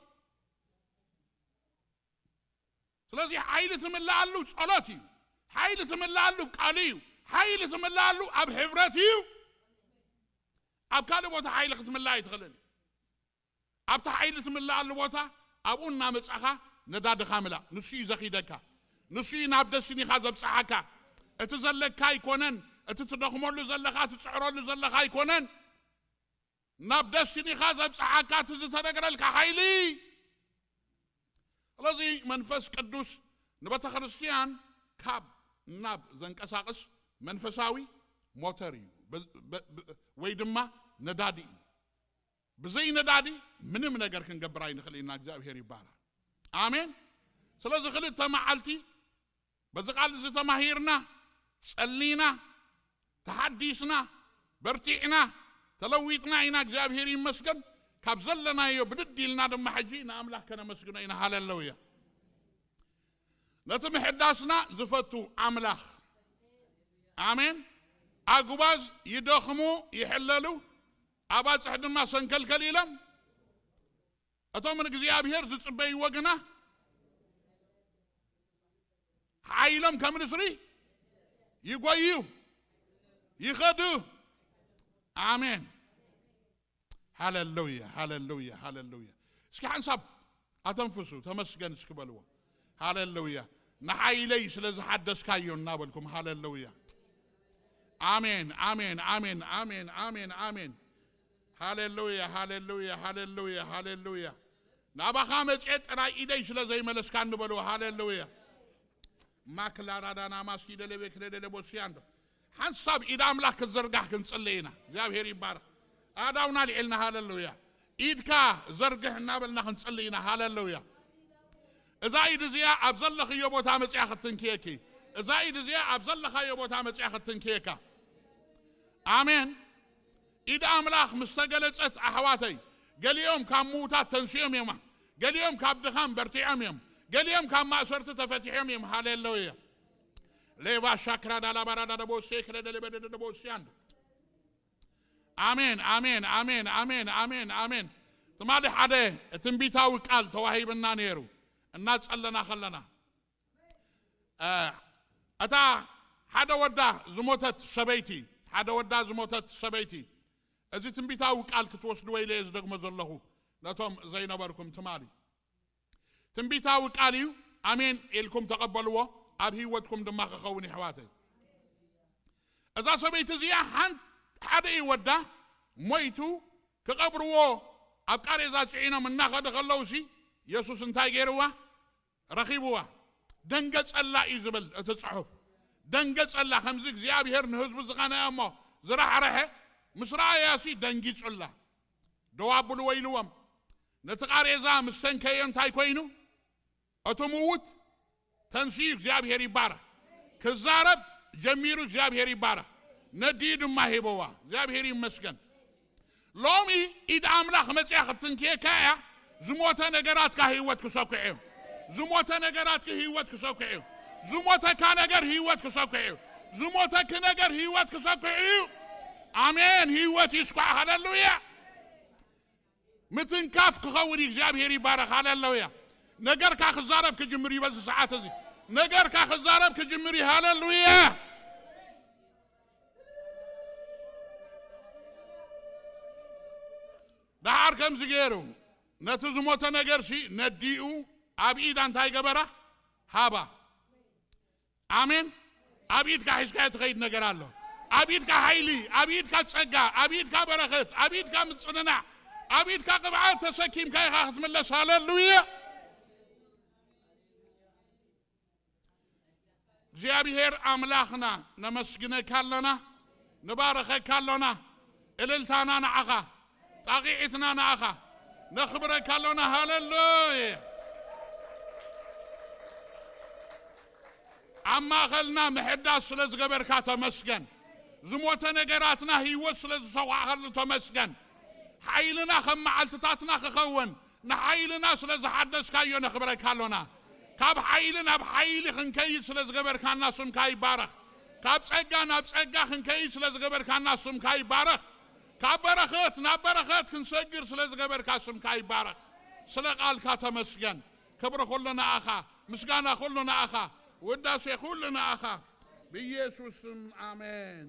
ስለዚ ሓይሊ ትምላኣሉ ጸሎት እዩ። ሓይሊ ትምላኣሉ ቃል እዩ። ሓይሊ ትምላኣሉ ኣብ ሕብረት እዩ። ኣብ ካልእ ቦታ ሓይሊ ክትምላእ ኣይትኽእልን። ኣብቲ ሓይሊ ትምላኣሉ ቦታ ኣብኡ እናመጻኻ ነዳድኻ ምላእ። ንሱ እዩ ዘኺደካ። ንሱ እዩ ናብ ደስቲኒኻ ዘብጽሓካ። እቲ ዘለካ ኣይኮነን። እቲ ትደኽመሉ ዘለኻ፣ ትጽዕረሉ ዘለኻ ኣይኮነን። ናብ ደስቲኒኻ ዘብጽሓካ እቲ ዝተነግረልካ ሓይሊ። ስለዚ መንፈስ ቅዱስ ንቤተ ክርስቲያን ካብ ናብ ዘንቀሳቕስ መንፈሳዊ ሞተር እዩ። በ-፣ በ-፣ በ-፣ ወይ ድማ ነዳዲ እዩ። ብዘይ ነዳዲ ምንም ነገር ክንገብር ኣይንኽእል ኢና። እግዚኣብሔር ይባረክ። ኣሜን። ስለዚ ክልተ መዓልቲ በዚ ቃል እዚ ተማሂርና፣ ጸሊና፣ ተሓዲስና፣ በርቲዕና፣ ተለዊጥና ኢና። እግዚኣብሔር ይመስገን። ካብ ዘለናዮ ብድድ ኢልና ድማ ሕጂ ንኣምላኽ ከነመስግኖ ኢና። ሃሌሉያ። ነቲ ምሕዳስና ዝፈቱ ኣምላኽ። ኣሜን። ኣጉባዝ ይደኽሙ፣ ይሕለሉ፣ ኣባጽሕ ድማ ሰንከልከል ኢሎም፣ እቶም ንእግዚኣብሔር ዝጽበይዎ ግና ሓይሎም ከም ንስሪ ይጎዩ፣ ይኸዱ። ኣሜን። ሃሌሉያ፣ ሃሌሉያ፣ ሃሌሉያ። እስኪ ሓንሳብ ኣተንፍሱ፣ ተመስገን እስኪ በልዎ። ሃሌሉያ። ንሓይለይ ስለ ዝሓደስካዮ እናበልኩም፣ ሃሌሉያ። ኣሜን፣ ኣሜን፣ ኣሜን፣ ኣሜን፣ ኣሜን፣ ኣሜን። ሃሌሉያ፣ ሃሌሉያ፣ ሃሌሉያ፣ ሃሌሉያ። ናባኻ መጽኤ ጥራይ ኢደይ ስለ ዘይመለስካኒ በልዎ። ሃሌሉያ። ማክላራዳና ማስኪ ደለቤ ክለደለ ቦስያንዶ። ሓንሳብ ኢድ ኣምላኽ ክትዘርጋሕ ክንጽሊ ኢና። እግዚኣብሔር ይባረኽ። ኣእዳውና ልዒልና፣ ሃሌሉያ። ኢድካ ዘርግሕ እናበልና ክንጽሊ ኢና። ሃሌሉያ። እዛ ኢድ እዚኣ ኣብ ዘለኽዮ ቦታ መጽያ ክትንክየኪ። እዛ ኢድ እዚኣ ኣብ ዘለኻዮ ቦታ መጽያ ክትንክየካ። ኣሜን። ኢድ ኣምላኽ ምስ ተገለጸት፣ ኣሕዋተይ፣ ገሊኦም ካብ ምዉታት ተንሲኦም እዮም። ገሊኦም ካብ ድኻም በርቲዖም እዮም። ገሊኦም ካብ ማእሰርቲ ተፈቲሖም እዮም። ሃሌሉያ። ሌባ ሻክራ ዳላባራ ዳደቦሴ ክለ ደለበደ ደደቦሲያንዶ። ኣሜን፣ ኣሜን፣ ኣሜን፣ ኣሜን፣ ኣሜን፣ ኣሜን። ትማሊ ሓደ ትንቢታዊ ቃል ተዋሂብና ነይሩ። እናጸለና ከለና፣ እ፣ እታ ሓደ ወዳ ዝሞተት ሰበይቲ፣ ሓደ ወዳ ዝሞተት ሰበይቲ፣ እዚ ትንቢታዊ ቃል ክትወስድዎ ኢለ እየ ዝደግሞ ዘለኹ፣ ነቶም ዘይነበርኩም ትማሊ። ትንቢታዊ ቃል እዩ። ኣሜን ኢልኩም ተቐበልዎ፣ ኣብ ህይወትኩም ድማ ክኸውን፣ የሕዋተይ። እዛ ሰበይቲ እዚኣ ሓን-፣ ሓደ እዩ ወዳ ሞይቱ፣ ክቐብርዎ ኣብ ቃሬዛ ጽዒኖም እናኸዱ ከለውሲ፣ የሱስ እንታይ ገይርዋ? ረኺብዋ። ደንገጸላ እዩ ዝብል እቲ ጽሑፍ። ደንገጸላ፣ ከምዚ እግዚኣብሔር ንህዝቡ ዝቐንአ እሞ ዝራሕረሐ ምስ ረኣያሲ ደንጊጹላ። ደው ኣብሉ ወይልዎም። ነቲ ቃሬዛ ምስ ተንከዮ እንታይ ኮይኑ? እቲ ምዉት ተንስዩ፣ እግዚኣብሔር ይባረኽ። ክዛረብ ጀሚሩ፣ እግዚኣብሔር ይባረኽ። ነዲኡ ድማ ሂበዋ። እግዚኣብሔር ይመስገን። ሎሚ ኢድ ኣምላኽ መጽያ ክትንክየካ እያ። ዝሞተ ነገራትካ ህይወት ክሰኩዕ እዩ። ዝሞተ ነገራትኪ ህይወት ክሰኩዕ እዩ። ዝሞተካ ነገር ህይወት ክሰኩዕ እዩ። ዝሞተኪ ነገር ህይወት ክሰኩዕ እዩ። ኣሜን። ህይወት ይስኳዕ። ሃሌሉያ። ምትንካፍ ክኸውን እዩ። እግዚኣብሔር ይባረኽ። ሃሌሉያ። ነገርካ ክዛረብ ክጅምር እዩ። በዚ ሰዓት እዚ ነገርካ ክዛረብ ክጅምር እዩ። ሃሌሉያ። ደሓር ከምዚ ገይሩ ነቲ ዝሞተ ነገርሲ ነዲኡ ኣብ ኢዳ እንታይ ገበራ? ሃባ። ኣሜን። ኣብ ኢድካ ሒዝካዮ ትኸይድ ነገር ኣሎ። ኣብ ኢድካ ሓይሊ፣ ኣብ ኢድካ ጸጋ፣ ኣብ ኢድካ በረኸት፣ ኣብ ኢድካ ምጽንናዕ፣ ኣብ ኢድካ ቅብዓት ተሰኪምካ ኢኻ ክትምለስ። ሃሌሉያ። እግዚኣብሔር ኣምላኽና ነመስግነካ ኣሎና፣ ንባረኸካ ኣሎና። እልልታና ንዓኻ፣ ጣቕዒትና ንዓኻ ነኽብረካ ኣሎና። ሃሌሉያ። ኣብ ማእኸልና ምሕዳስ ስለ ዝገበርካ ተመስገን። ዝሞተ ነገራትና ህይወት ስለ ዝሰዋዕኸሉ ተመስገን። ሓይልና ከም መዓልትታትና ክኸውን ንሓይልና ስለ ዝሓደስካዮ ነኽብረካ ኣሎና። ካብ ሓይሊ ናብ ሓይሊ ክንከይድ ስለ ዝገበርካና ስምካ ይባረኽ። ካብ ጸጋ ናብ ጸጋ ክንከይድ ስለ ዝገበርካና ስምካ ይባረኽ። ካብ በረኸት ናብ በረኸት ክንሰግር ስለ ዝገበርካ ስምካ ይባረኽ። ስለ ቃልካ ተመስገን። ክብሪ ኩሉ ንኣኻ፣ ምስጋና ኩሉ ንኣኻ፣ ውዳሴ ኩሉ ንኣኻ። ብኢየሱስ ስም ኣሜን።